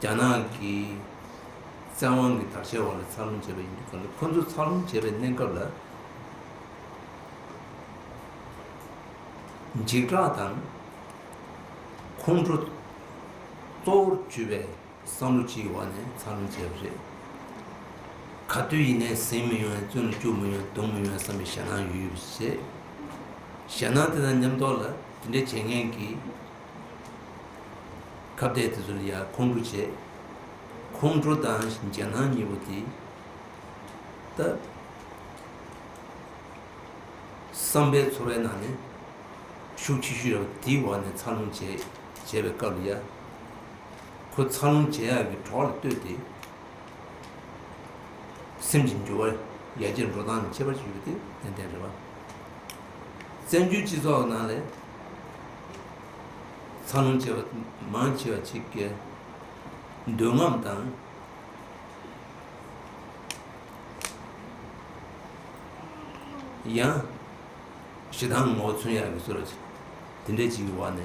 རྒྱ་ནག་གི་བཙན་དབང་གི་དར་ཤའི་འོག་ལ་འཚར་ལོངས་བྱས་པ་ཡིན་དུས་གང་ལ། ཁོ་ཚོ་འཚར་ལོངས་བྱས་པའི་གནས་སྐབས་ལ། འཇིགས་སྐྲག་དང་ཁོང་ཁྲོ་གཙོ་བོར་གྱུར་པའི་བསམ་བློ་གཅིག་གི་འོག་ནས་འཚར་ལོངས་བྱས་པ་རེད། ག་དུས་ཡིན་ནའི་ཟིང་མི་ཡོང་བའི་བཙོན་ལ་བཅུག་མི་ཡོང་བའི་རྡུང་མི་ཡོང་བའི་བསམ་པའི་ཞེད་སྣང་ཡོད་ཡོད་པ་བྱས། ཞེད་སྣང་དེ་དང་མཉམ་དུ་ལ་དེ་འདྲའི་བྱེད་མཁན་གྱི་ཁ་གཏད་དེ་ཚོ་ལ་ཡང་ཁོང་ཁྲོ་བྱས། ཁོང་ཁྲོ་དང་འཇིགས་སྣང་གཉིས་པོ་དེ་ད་བསམ་པའི་ཚོར་བའི་ནང་ནས་ཤུགས་ཆེ་ཤོས་ཡོད་པ་དེའི་འོག་ནས་འཚར་ལོངས་བྱས་བྱས་པའི་སྐབས་ལ་ཡ། ཁོ་འཚར་ལོངས་བྱེད་ཡག་གི་གྲོགས་ལ་ལྟོས་ཏེ། སེམས་ཀྱི་འགྱུར་བ་ཡར་རྒྱས་འགྲོ་སྟངས་ནི་ཁྱད་པར་ཅིག་ཡོད་པ་དེ་ཏན་ཏན་རེད་པ། བཙན་བྱོལ་སྤྱི་ཚོགས་ནང་ལ་འཚར་ལོངས་བྱས་པ་མང་ཆེ་བ་ཅིག་གིས་འདོད་རྔམ་དང་། ཡང་ཞེ་སྡང་ངོ་བོ་མཚོན་ཡག་གི་བཟོ་འདྲ་ཅིག་དེ་འདྲ་ཅིག་གི་འོག་ནས་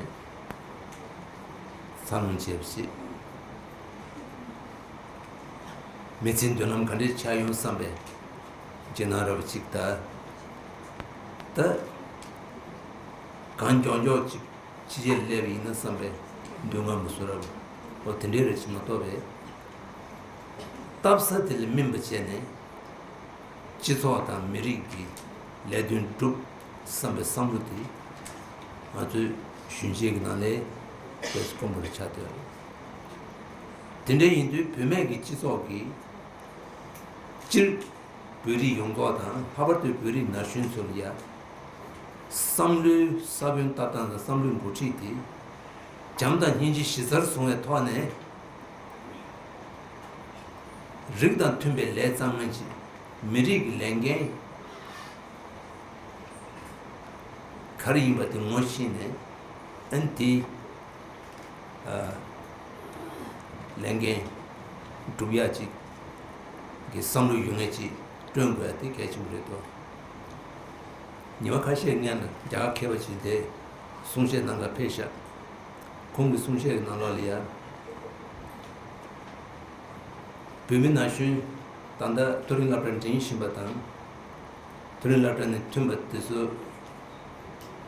འཚར་ལོངས་བྱས་པ་ཞིག་མི་ཚེའི་མདུན་ལམ་ག་འདྲས་ཆགས་ཡོང་བསམ་པའི་འཇིགས་སྣང་ར་བ་ཅིག་དང་། ད་གང་མགྱོགས་མགྱོགས་ཅིག་ཕྱི་རྒྱལ་སླེབས་ཡིན་ན་བསམ་པའི་འདུན་ངམ་བཟོ་འདྲ་བོ་དེ་འདྲའི་རེ་ཞིག་མ་གཏོགས་པས། སྟབས་ས་དེ་ལ་སྨིན་པ་བྱས་ནས་སྤྱི་ཚོགས་དང་མི་རིགས་ཀྱི་ལས་དོན་སྒྲུབ་བསམ་པའི་བསམ་བློ་དེ་ང་ཚོའི་གཞོན་སྐྱེས་ཀྱི་ནང་ལས་གལ་སྲིད་དཀོན་པོ་རེ་ཆགས་བསྡད་ཡོད་རེད། དེ་འདྲ་ཡིན་དུས་བུད་མེད་ཀྱི་སྤྱི་ཚོགས་ཀྱི་སྤྱིར། བོད་རིགས་ཡོངས་རྫོགས་དང་ལྷག་པར་དུ་བོད་རིགས་ན་གཞོན་ཚོ་ལ་ཡ། བསམ་བློའི་ས་བོན་བཏབ་སྟངས་དང་བསམ་བློའི་འགོ་ཁྲིད་དེ། བྱམས་དང་སྙིང་རྗེ་གཞི་རྩར་བཟུང་བའི་ཐོག་ནས། རིགས་དང་མཐུན་པའི་ལས་གཙང་མ་ཅིག་མི་རིགས་ཀྱི་ལས་འགན་ག་རེ་ཡིན་པ་དེ་ངོ་ཤེས་ནས་ཨན་དེ། ལས་འགན་སྒྲུབ་ཡག་ཅིག་གི་བསམ་བློ་ཡོད་མཁན་ཅིག་བསྐྲུན་དགོས་ཡ་དེ་གལ་ཆེན་པོ་རེད་དོ། ཉི་མ་ཁ་ཤས་སྔོན་ལ་རྒྱ་གར་མཁས་པ་ཅིག་དེ་གསུང་བཤད་གནང་ག་ཕེབས་ཤག་ཁོང་གི་གསུང་བཤད་ཀྱི་ནང་ལོགས་ལ་ཡ། བོད་མི་ན་གཞོན་ད་ལྟ་མཐོ་རིམ་སློབ་གྲྭ་འགྲིམ་བཞིན་པ་དང་། མཐོ་རིམ་སློབ་གྲྭ་ནས་ཐོན་པ་དེ་ཚོ་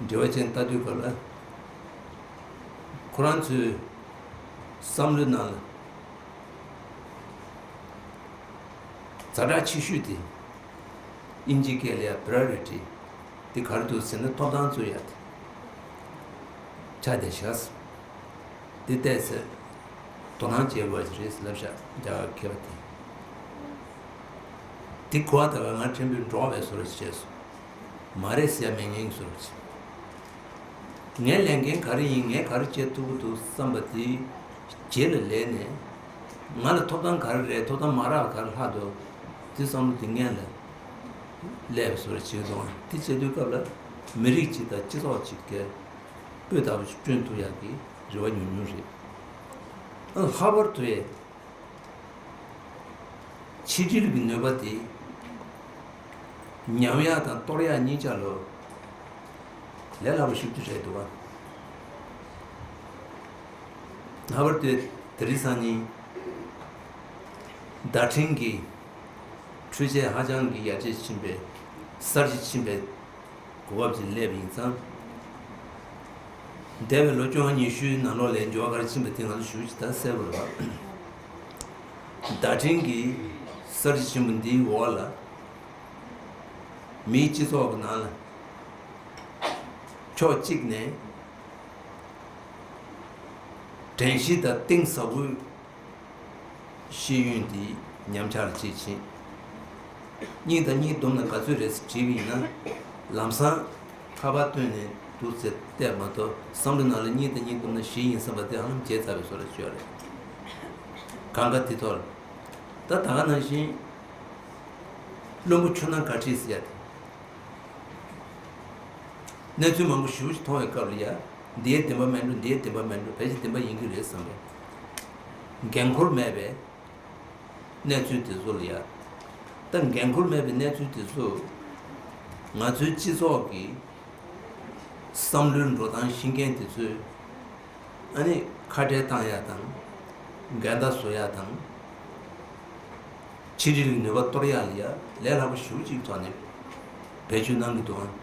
འབྲེལ་བ་ཅན་ལྟ་དུས་སྐབས་ལ། ཁོ་རང་ཚོའི་བསམ་བློའི་ནང་ལ་ཛ་དྲག་ཆེ་ཤོས་དེ་དབྱིན་ཇི་སྐད་ལ་ཡ་priority དེ་ག་རེ་འདུག་ཟེར་ན་ཐོབ་ཐང་རྩོད་ཡ་དེ་ཆགས་བསྡད་ཤག་དེ་བལྟས་ཚེ་དོ་སྣང་བྱེད་དགོས་ཀྱི་རེད་ལབ་ཤག་རྒྱ་གར་མཁས་པ་དེ། དེ་གོ་བ་ད་ག་ང་ཕྲན་བུའི་འགྲོ་བ་བའི་བཟོ་འདྲ་ཞིག་བྱས་སོང་། མ་རེད་ཟེར་ཡ་མེད་མཁན་གྱི་བཟོ་འདྲ་ཞིག་ངའི་ལས་འགན་ག་རེ་ཡིན། ངས་ག་རེ་བྱེད་ཐུབ་ཀྱི་འདུག་བསམ་པ་དེ་རྗེས་ལ་ལས་ནས། ང་ལ་ཐོབ་ཐང་ག་རེ་རེད། ཐོབ་ཐང་མ་རག་པ་ག་རེ་ལྷག་འདུག་དེ་བསམ་བློ་དེ་སྔོན་ལ་སླེབས་པའི་བཟོ་འདྲ་བྱེད་ཀྱི་འདུག་དེ་བྱེད་དུས་སྐབས་ལ་མི་རིགས་གཅིག་དང་སྤྱི་ཚོགས་གཅིག་གི་སྤུས་དག་པོ་ཞིག་བསྐྲུན་ཐུབ་ཡག་གི་རེ་བ་ཉུང་ཉུང་རེད། ཨ། ལྷག་པར་དུ་ཆིག་སྒྲིལ་གྱི་ནུས་པ་དེ་ཉམས་ཡག་དང་གཏོར་ཡག་གཉིས་ཆ་ལ་ལས་སླ་པོ་ཞེ་པོ་ཅིག་རེད་འདུག་ག་ལྷག་པར་དུ་དེ་རིང་སང་ཉིན་བརྡ་འཕྲིན་གྱི་འཕྲུལ་ཆས་ཧ་ཅང་གི་ཡར་རྒྱས་ཕྱིན་པའི་གསར་བརྗེ་ཕྱིན་པའི་གོ་སྐབས་ཅིག་སླེབས་ཡིན་ཙང་། འདས་པའི་ལོ་བཅོ་ལྔ་ཉི་ཤུའི་ནང་ལོགས་ལ་འགྱུར་བ་ག་རེ་ཕྱིན་པ་དེ་ང་ཚོ་ཞུ་ཅིག་ད་གསལ་པོ་རེད་པ། བརྡ་འཕྲིན་གྱི་གསར་བརྗེ་ཆེན་པོ་འདིའི་འོག་ལ། མིའི་སྤྱི་ཚོགས་ཀྱི་ནང་ལ་ཕྱོགས་གཅིག་ནས་དྲན་ཤེས་དང་གཏིང་ཟབ་པོའི་ཤེས་ཡོན་དེ་ཉམས་ཆག་ལ་བྱེད་ཕྱིན། གཉིས་དང་གཉིས་བསྡོམས་ན་ག་ཚོད་རེད་ཟེར་དྲིས་པ་ཡིན་ན། ལམ་སང་ཁ་པར་བཏོན་ནས་འདུག་ཟེར་བལྟས་མ་གཏོགས་བསམ་བློ་ནང་ལ་གཉིས་དང་གཉིས་བསྡོམས་ན་བཞི་ཡིན་བསམ་པ་དེ་ཧ་ལམ་བརྗེད་ཚར་བའི་བཟོ་འདྲ་ཅིག་ཡོད་རེད། གང་ག་དེ་ཐོག་ལ། ད་ད་ག་ནང་བཞིན་བླུན་པོ་ཆུ་ནང་ག་ཁྲིད་ཟེར་ཡ་དེ། གནས་ཚུལ་མང་པོ་ཞེ་པོ་ཞིག་མཐོང་བའི་སྐབས་ལ་ཡ། འདིའི་བདེན་པ་མེད་འགྲོ། འདིའི་བདེན་པ་མེད་འགྲོ། ཕལ་ཆེར་བདེན་པ་ཡིན་གྱི་རེད་བསམ་པའི་འགན་ཁུར་མེད་པའི་གནས་ཚུལ་དེ་ཚོ་ལ་ཡ། ད་འགན་ཁུར་མེད་པའི་གནས་ཚུལ་དེ་ཚོ་ང་ཚོའི་སྤྱི་ཚོགས་ཀྱི་བསམ་བློའི་འགྲོ་སྟངས་ཤེས་མཁན་དེ་ཚོས་ཨ་ནི་ཁ་བྲལ་བཏང་ཡ་དང་འགལ་ཟླ་བཟོ་ཡ་དང་། ཆིག་སྒྲིལ་གྱི་ནུས་པ་གཏོར་ཡག་ལ་ཡ་ལས་སླ་པོ་ཞེ་པོ་ཅིག་ཐོག་ནས་བེད་སྤྱོད་གནང་གི་འདུག་ཨང་།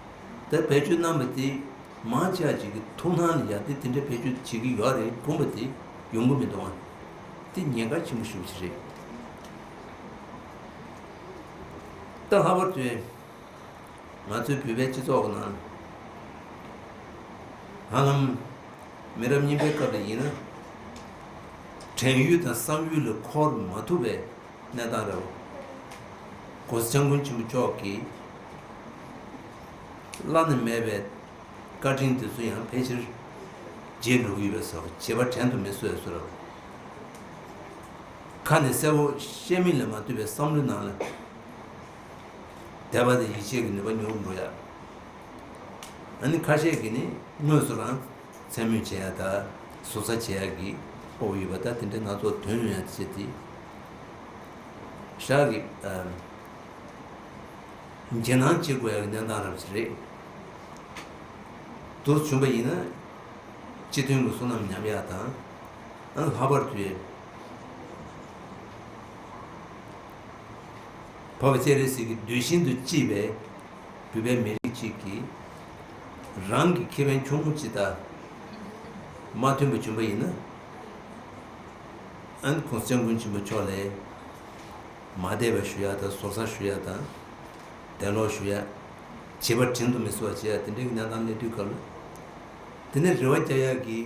དེ་བེད་སྤྱོད་གནང་བ་དེ་ མང་ཆེ་བ་ཅིག་གི་ཐུགས་སྣང་ལ་ཡ་དེ་དེ་འདྲ་བེད་སྤྱོད་བྱེད་ཀྱི་ཡོད་རེད་དགོངས་པ་དེ་ཡོང་གི་མི་འདུག་ཨ། དེ་ཉེན་ཁ་ཆེན་པོ་ཞེ་པོ་ཅིག་རེད། ད་ལྷག་པར་དུ་ང་ཚོའི་བོད་པའི་སྤྱི་ཚོགས་ཀྱི་ནང་ཧ་ལམ་མི་རབས་རྙིང་པའི་སྐབས་ལ་ཡིན་ན་དྲན་ཡུལ་དང་བསམ་ཡུལ་ལ་འཁོར་མ་ཐུབ་པའི་གནས་སྟངས་རེད། ༸གོང་ས་༸སྐྱབས་མགོན་ཆེན་པོ་མཆོག་གིས་བླ་ན་མེད་པའི་བཀའ་དྲིན་དེ་ཚོ་ཡང་ཕལ་ཆེར་བརྗེད་འགྲོ་གི་ཡོད་པའི་བཟོ། བྱས་པ་དྲན་དུ་མི་གསོས་བཟོ་འདྲ། ཁ་ནས་གསལ་པོ་བཤད་མིན་ལས་མ་བཏུས་པའི་བསམ་བློའི་ནང་ལ་དད་པ་དང་ཡིད་ཆེས་ཀྱི་ནུས་པ་ཉུང་རུ་འགྲོ་ཡ། ཨ་ནི་ཁ་ཤས་ཀྱིས་ནི་དངོས་སུ་རང་མཚན་སྨོད་བྱེད་ཡ་དང་ཟུར་ཟ་བྱེད་ཡ་གི་སྤོབས་པ་ཡོད་པ་དང་དེ་འདྲའི་སྣ་ཚོགས་ཐོན་ཡོང་ཡ་བྱེད་དེ། ཞག་གི་ཨམ། འཇིགས་སྣང་བྱེད་དགོས་ཡ་གི་གནས་སྟངས་རབ་ཅིག་རེད། དུ་བྱུང་པ་ཡིན་ན་སྤྱི་མཐུན་གྱི་བསོད་ནམས་ཉམས་ཡ་དང་། ཨ་ལྷག་པར་དུ་འཕགས་པ་སྤྱན་རས་གཟིགས་ཀྱི་གདུལ་ཞིང་དུ་སྐྱེས་པའི་བོད་པའི་མི་རིགས་གཅིག་གིས་རང་གི་ཁེ་ཕན་ཆུང་ངུ་ཅིག་དང་མ་མཐུན་པ་བྱུང་པ་ཡིན་ན། ཨ་ནི་༸གོང་ས་༸སྐྱབས་མགོན་ཆེན་པོ་མཆོག་ལ་མ་དད་པ་ཞུ་ཡ་དང་ཟུར་ཟ་ཞུ་ཡ་དང་། གདན་ལོག་ཞུ་ཡ། བྱས་པ་དྲན་དུ་མི་གསོ་བ་བྱེད་ཡ་དེ་འདྲའི་གནས་སྟངས་སླེབས་དུས་སྐབས་ལ། དེ་ནས་རེ་བ་རྒྱག་ཡ་གི་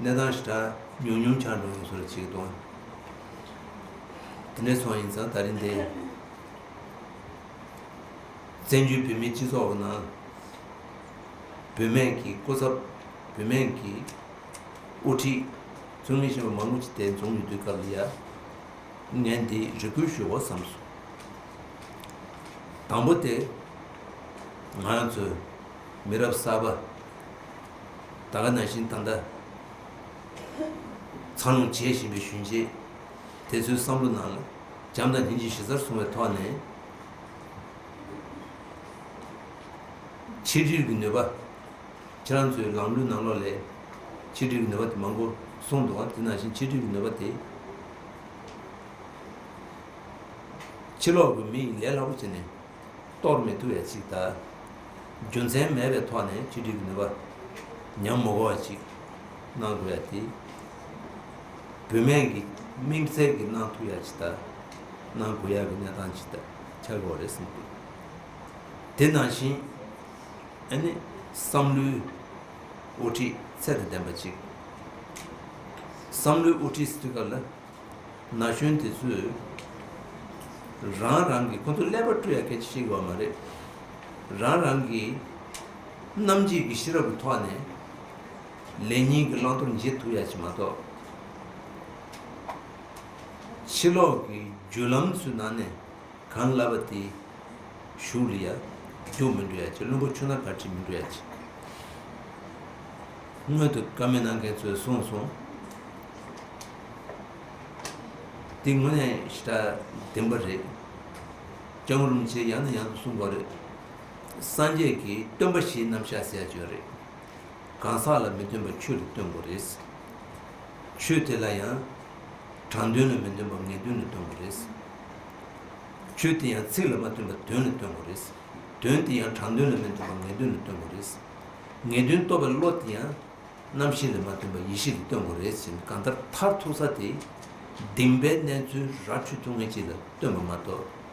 གནས་སྟངས་ཞེ་དྲག་ཉུང་ཉུང་ཆགས་འགྲོ་ཡོང་བཟོ་འདྲ་ཅིག་འདུག་དེ་འདྲ་སོང་ཡིན་ཙང་ད་རིང་འདི་བཙན་བྱོལ་བོད་མིའི་སྤྱི་ཚོགས་ཀྱི་ནང་བུད་མེད་ཀྱི་སྐུ་ཚབ། བུད་མེད་ཀྱི་དབུ་ཁྲིད་ཚུལ་མིན་ཞེས་པ་མང་པོ་ཅིག་དེ་འཛོམས་ཡོད་དུས་སྐབས་ལ་ཡ། ངས་འདི་རེ་སྐུལ་ཞུ་དགོས་བསམ་སོང་། དང་པོ་དེ། ང་རང་ཚོའི་མི་རབས་གསར་པ། ད་ག་ནང་བཞིན་ད་ལྟ་འཚར་ལོངས་བྱེད་བཞིན་པའི་གཞོན་སྐྱེས་དེ་ཚོའི་བསམ་བློ་ནང་ལ་བྱམས་དང་སྙིང་རྗེ་གཞི་རྩར་བཟུང་བའི་ཐོག་ནས་ཆིག་སྒྲིལ་གྱི་ནུས་པ། ཁྱེད་རང་ཚོའི་ལམ་ལུགས་ནང་ལོགས་ལས་ཆིག་སྒྲིལ་གྱི་ནུས་པ་དེ་མང་པོ་གསུངས་འདུག་ཨ། དེ་ནང་བཞིན་ཆིག་སྒྲིལ་གྱི་ནུས་པ་དེ་ཕྱི་ལོགས་ཀྱི་མི་ཡིས་ལས་སླ་པོ་བྱས་ནས་གཏོར་མི་ཐུབ་ཡ་ཅིག་དང་། རྒྱུ་མཚན་མེད་པའི་ཐོག་ནས་ཆིག་སྒྲིལ་གྱི་ནུས་པ་ཉམས་མ་དགོས་པ་ཅིག་གནང་དགོས་ཡ་དེ། བུད་མེད་ཀྱི་དམིགས་བསལ་གྱི་གནང་ཐུབ་ཡ་ཅིག་དང་། གནང་དགོས་ཡ་གི་གནས་སྟངས་ཅིག་དང་ཆགས་ཡོད་རེད་བསམ་གྱི་འདུག་དེ་ནང་བཞིན་ཨ་ནི་བསམ་བློའི་དབུ་ཁྲིད་ཚད་དང་ལྡན་པ་ཅིག་བསམ་བློའི་དབུ་ཁྲིད་ཟེར་དུས་སྐབས་ལ། ན་གཞོན་དེ་ཚོས་རང་རང་གི་ཁོང་ཚོ་ཀླད་པ་བཀྲུ་ཡ་སྐད་ཆ་བཤད་ཀྱི་ཡོད་མ་རེད། རང་རང་གི་རྣམ་འབྱེད་ཀྱི་ཤེས་རབ་ཀྱི་ཐོག་ནས་ལེགས་ཉེས་ཀྱི་བླང་དོར་འབྱེད་ཐུབ་ཡ་ཅིག་མ་གཏོགས། ཕྱི་ལོགས་ཀྱི་བརྒྱུད་ལམ་ཚོའི་ནང་ནས་གང་ལབ་པ་དེ། གཞུག་ལ་ཡ་རྒྱུག་མི་འགྲོ་ཡ་ཅིག་བླུན་པོ་ཆུ་ནང་ག་ཁྲིད་མི་འགྲོ་ཡ་ཅིག་སྔོན་དུ་བཀའ་མོལ་གནང་མཁན་ཚོས་གསུངས་སོང་། འདི་དངོས་གནས་ཞེ་དྲག་བདེན་པ་རེད། སྐྱབས་མགོན་རིན་པོ་ཆེས་ཡང་ནས་ཡང་དུ་གསུངས་པ་རེད། སངས་རྒྱས་ཀྱིས་སྟོན་པ་བཞིའི་རྣམ་གཞག་ཟེར་ཡ་ཅིག་ཡོད་རེད། གང་ཟག་ལ་མི་སྟོན་པ་ཆོས་ལ་སྟོན་དགོས་རེད། ཆོས་དེ་ལ་ཡང་དྲང་དོན་ལ་མི་སྟོན་པ་ངེས་དོན་ལ་སྟོན་དགོས་རེད། ཆོས་དེ་ཡང་ཚིག་ལ་མ་སྟོན་པ་དོན་ལ་སྟོན་དགོས་རེད། དོན་དེ་ཡང་དྲང་དོན་ལ་མི་སྟོན་པ་ངེས་དོན་ལ་སྟོན་དགོས་རེད། ངེས་དོན་རྟོགས་པའི་བློ་དེ་ཡང་རྣམ་ཤེས་ལ་མ་སྟོན་པ་ཡེ་ཤེས་ལ་སྟོན་དགོས་རེད་ཟེར་ནས་གང་ལྟར་མཐར་ཐུག་ས་དེ་བདེན་པའི་གནས་ཚུལ་ར་འཕྲོད་ཐུབ་མཁན་ཅིག་ལ་སྟོན་པ་མ་གཏོགས།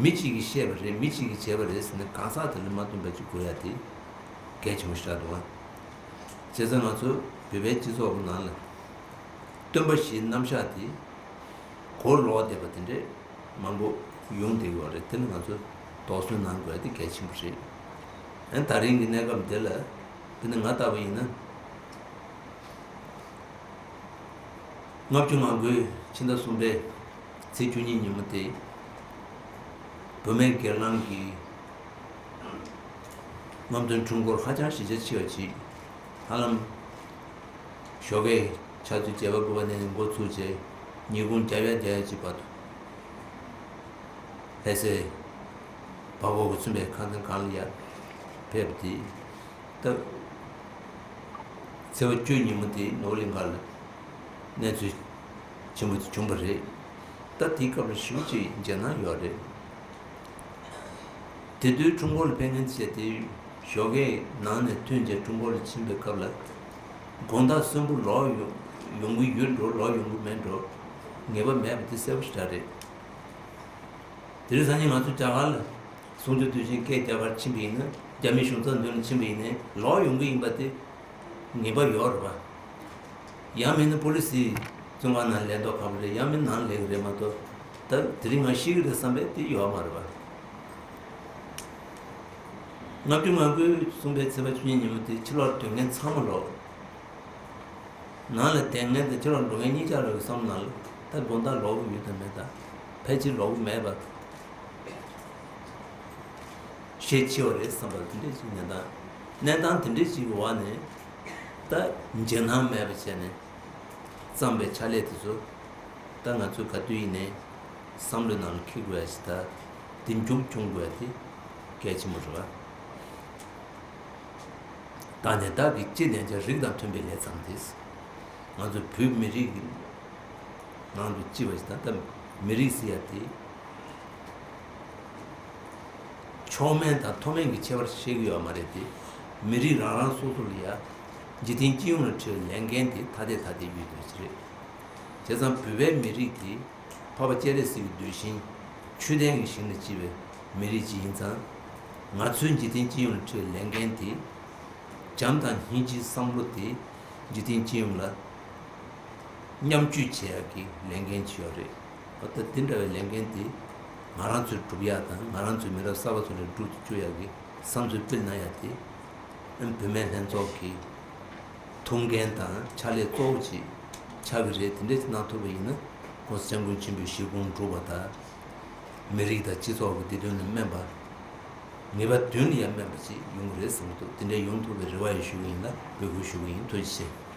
མི་གཅིག་གིས་བཤད་པ་རེད། མི་གཅིག་གིས་བྱས་པ་རེད་ཟེར་ནས་གང་ཟག་དེ་ལ་མ་སྟོན་པ་ཅིག་དགོས་ཡ་དེ་གལ་ཆེན་པོ་ཞིག་རེད་འདུག་ཨ། བྱས་ཙང་ང་ཚོ་བོད་པའི་སྤྱི་ཚོགས་ཀྱི་ནང་ལ་སྟོན་པ་བཞིའི་རྣམ་གཞག་དེ་གོ་ལོག་བསྡད་པ་དེ་འདྲས་མང་པོ་ཡོང་བསྡད་ཡོད་རེད། དེ་ལ་ང་ཚོ་དོགས་ཟོན་གནང་དགོས་ཡ་དེ་གལ་ཆེན་པོ་རེད། ཨ་ནི་ད་རིང་གི་གནས་སྐབས་འདི་ལ་དཔེར་ན་ང་ལྟ་བུ་ཡིན་ན། ལྔ་བཅུ་ང་དགུའི་ཕྱི་ཟླ་གསུམ་པའི་ཚེས་བཅུ་གཉིས་ཉིན་མོ་དེ། བུད་མེད་སྒེར་ལངས་ཀྱི་རྔམ་སྟོན་ཁྲོམ་སྐོར་ཧ་ཅང་གཞི་རྒྱ་ཆེ་བ་ཅིག་ཧ་ལམ་ཞོགས་ཀའི་ཆུ་ཚོད་བརྒྱད་པ་དགུ་པ་ནས་འགོ་ཚུགས་རྗེས་ཉིན་གུང་བརྒྱད་པ་བརྒྱད་པ་ཅིག་བར་དུ་ལྷ་སའི་བར་སྐོར་གྱིས་མཚོན་པའི་ཁང་ཚན་གང་ལ་ཡར་ཕེབས་ཏེ། ད་ཚེས་པ་བཅུ་ཉིན་མོ་དེ་ནོར་གླིང་མཁར་ལ་གནས་ཚུལ་ཆེན་པོ་དེ་བྱུང་བ་རེད། ད་དེའི་སྐབས་ལ་ཞེ་པོ་ཅིག་འཇགས་སྣང་ཡོད་རེད། དེ་དུས་ཁྲོམ་སྐོར་ལ་ཕེབས་མཁན་བྱས་ཏེ་ ཞོགས་ཀས་ནང་ནས་ཐོན་རྗེས་ཀྲུང་གོ་ལ་ཕྱིན་པའི་སྐབས་ལ། དགོང་དག་གསོན་པོ་ལོག་ཡོང་ཡོང་གི་ཡོད་འགྲོ་ལོག་ཡོང་གི་མེད་འགྲོ། ངེས་པ་མེད་པ་དེ་གསལ་པོ་ཞེ་དྲག་རེད། དེ་རིང་སང་ཉིན་ང་ཚོ་རྒྱ་གར་ལ་གསུང་ཆོས་དུས་ཆེན་སྐད་རྒྱག་གར་ཕྱིན་པ་ཡིན་ན། རྒྱ་མི་གཞུང་ཚབ་མདུན་ལ་ཕྱིན་པ་ཡིན་ནའི་ལོག་ཡོང་གི་ཡིན་པ་དེ་ངེས་པ་ཡོད་རེད་པ། ཡང་མིན་ན་པོ་ལི་སི་བཙོན་ཁང་ནང་ལས་མདོག་ཁ་པོ་རེད། ཡང་མིན་ནང་ལས་ཀྱི་རེད་མ་གཏོགས། ད་དེ་རིང་ང་ཤི་གི་རེད་བསམ་པའི་དེ་ཡོད་མ་རེད་པ། ལྔ་བཅུ་ང་དགུ་གསུམ་པའི་ཚེས་པ་བཅུ་གཉིས་ཉིན་མོ་དེ་ཕྱི་ལོགས་སྡོད་མཁན་ཚང་མ་ལོག་ནང་ལ་བསྡད་མཁན་དང་ཕྱི་ལོགས་འགྲོ་མཁན་གཉིས་ཆ་རེད་བསམ་ན་ལ། ད་དགོང་དག་ལོག་གི་ཡོད་དམ་མེད་དམ། ཕལ་ཆེར་ལོག་གི་མེད་པ། ཤས་ཆེ་བ་རེད་བསམ་པ་དེ་འདྲས་ཅིག་གནས་སྟངས། གནས་སྟངས་དེ་འདྲས་ཅིག་གི་འོག་ནས། ད་འཇོན་ཐང་མེད་པ་བྱས་ནས་བརྩམས་པའི་ཕྱག་ལས་དེ་ཚོ། ད་ང་ཚོས་ག་དུས་ཡིན་ནའི་བསམ་བློའི་ནང་ལ་འཁྱེར་དགོས་ཡ་ཞིག་ད་དེ་མཇུག་སྐྱོང་དགོས་ཡ་དེ་གལ་ཆེན་པོ་རེད་པ། ད་ནས་བདག་གིས་ཅི་ལན་ཆགས་རིགས་དང་མཐུན་པའི་ལས་བརྩམས་ཏེ། ང་ཚོ་བོད་མི་རིགས་ཀྱི་ནང་དུ་སྐྱེས་པ་ཞིག་དང་། ད་མི་རིགས་ཟེར་ཡ་དེ་མཆོག་དམན་དང་མཐོ་དམན་གྱི་ཁྱད་པར་བཤད་ཀྱི་ཡོད་མ་རེད་དེ། མི་རིགས་རང་རང་སོ་སོ་ལ་ཡ་འཇིག་རྟེན་སྤྱི་ཡོངས་ལ་འཕྲད་པའི་ལས་འགན་དེ་ཐ་དད་ཐ་དད་ཡོད་དོ་ཅི་རེད། བྱས་ཙང་བོད་པའི་མི་རིགས་དེ་འཕགས་པ་སྤྱན་རས་གཟིགས་ཀྱི་གདུལ་ཞིང་ཆོས་ལྡན་གྱི་ཞིང་ལ་སྐྱེས་པའི་མི་རིགས་ཅིག་ཡིན་ཙང་། ང་ཚོའི་འཇིག་རྟེན་སྤྱི་ཡོངས་ལ་འཕྲད་པའི་ལས་འགན་དེ། བྱམས་དང་སྙིང་རྗེའི་བསམ་བློ་དེ་འཇིག་རྟེན་སྤྱི་ཡོངས་ལ་མཉམ་སྤྱོད་བྱེད་ཡག་གི་ལས་འགན་ཅིག་ཡོད་རེད། འོ་ད་དེ་འདྲ་བའི་ལས་འགན་དེ་ང་རང་ཚོས་སྒྲུབ་ཡག་དང་། ང་རང་ཚོའི་མི་རབས་གསར་པ་ཚོ་ལ་སྒྲུབ་ཏུ་བཅུག་ཡག་གི་བསམ་ཚུལ་སྤེལ་གནང་ཡག་དེ། ཨ་ནི་བུད་མེད་ལྷན་ཚོགས་ཀྱི་ཐུགས་འགན་དང་ཕྱག་ལས་གཙོ་བོ་ཅིག་ཆགས་ཀྱི་རེད། དེ་འདྲ་ཅིག་གནང་ཐུབ་པ་ཡིན་ན། ༸གོང་ས་༸སྐྱབས་མགོན་ཆེན་པོའི་བཞེད་དགོངས་འགྲུབ་པ་དང་། མི་རིགས་དང་སྤྱི་ཚོགས་ཀྱི་བདེ་དོན་ལ་སྨན་པ། ངེས་པ་དོན་ལ་ཡང་སྨན་པ་ཅིག་ཡོང་གི་རེད་བསམ་གྱི་འདུག་དེ་འདྲ་ཡོང་ཐུབ་པའི་རེ་བ་ཡང་ཞུ་གི་ཡིན་ལ་འབོད་སྐུལ་ཞུ་གི་ཡིན། ཐུགས་རྗེ་ཆེ།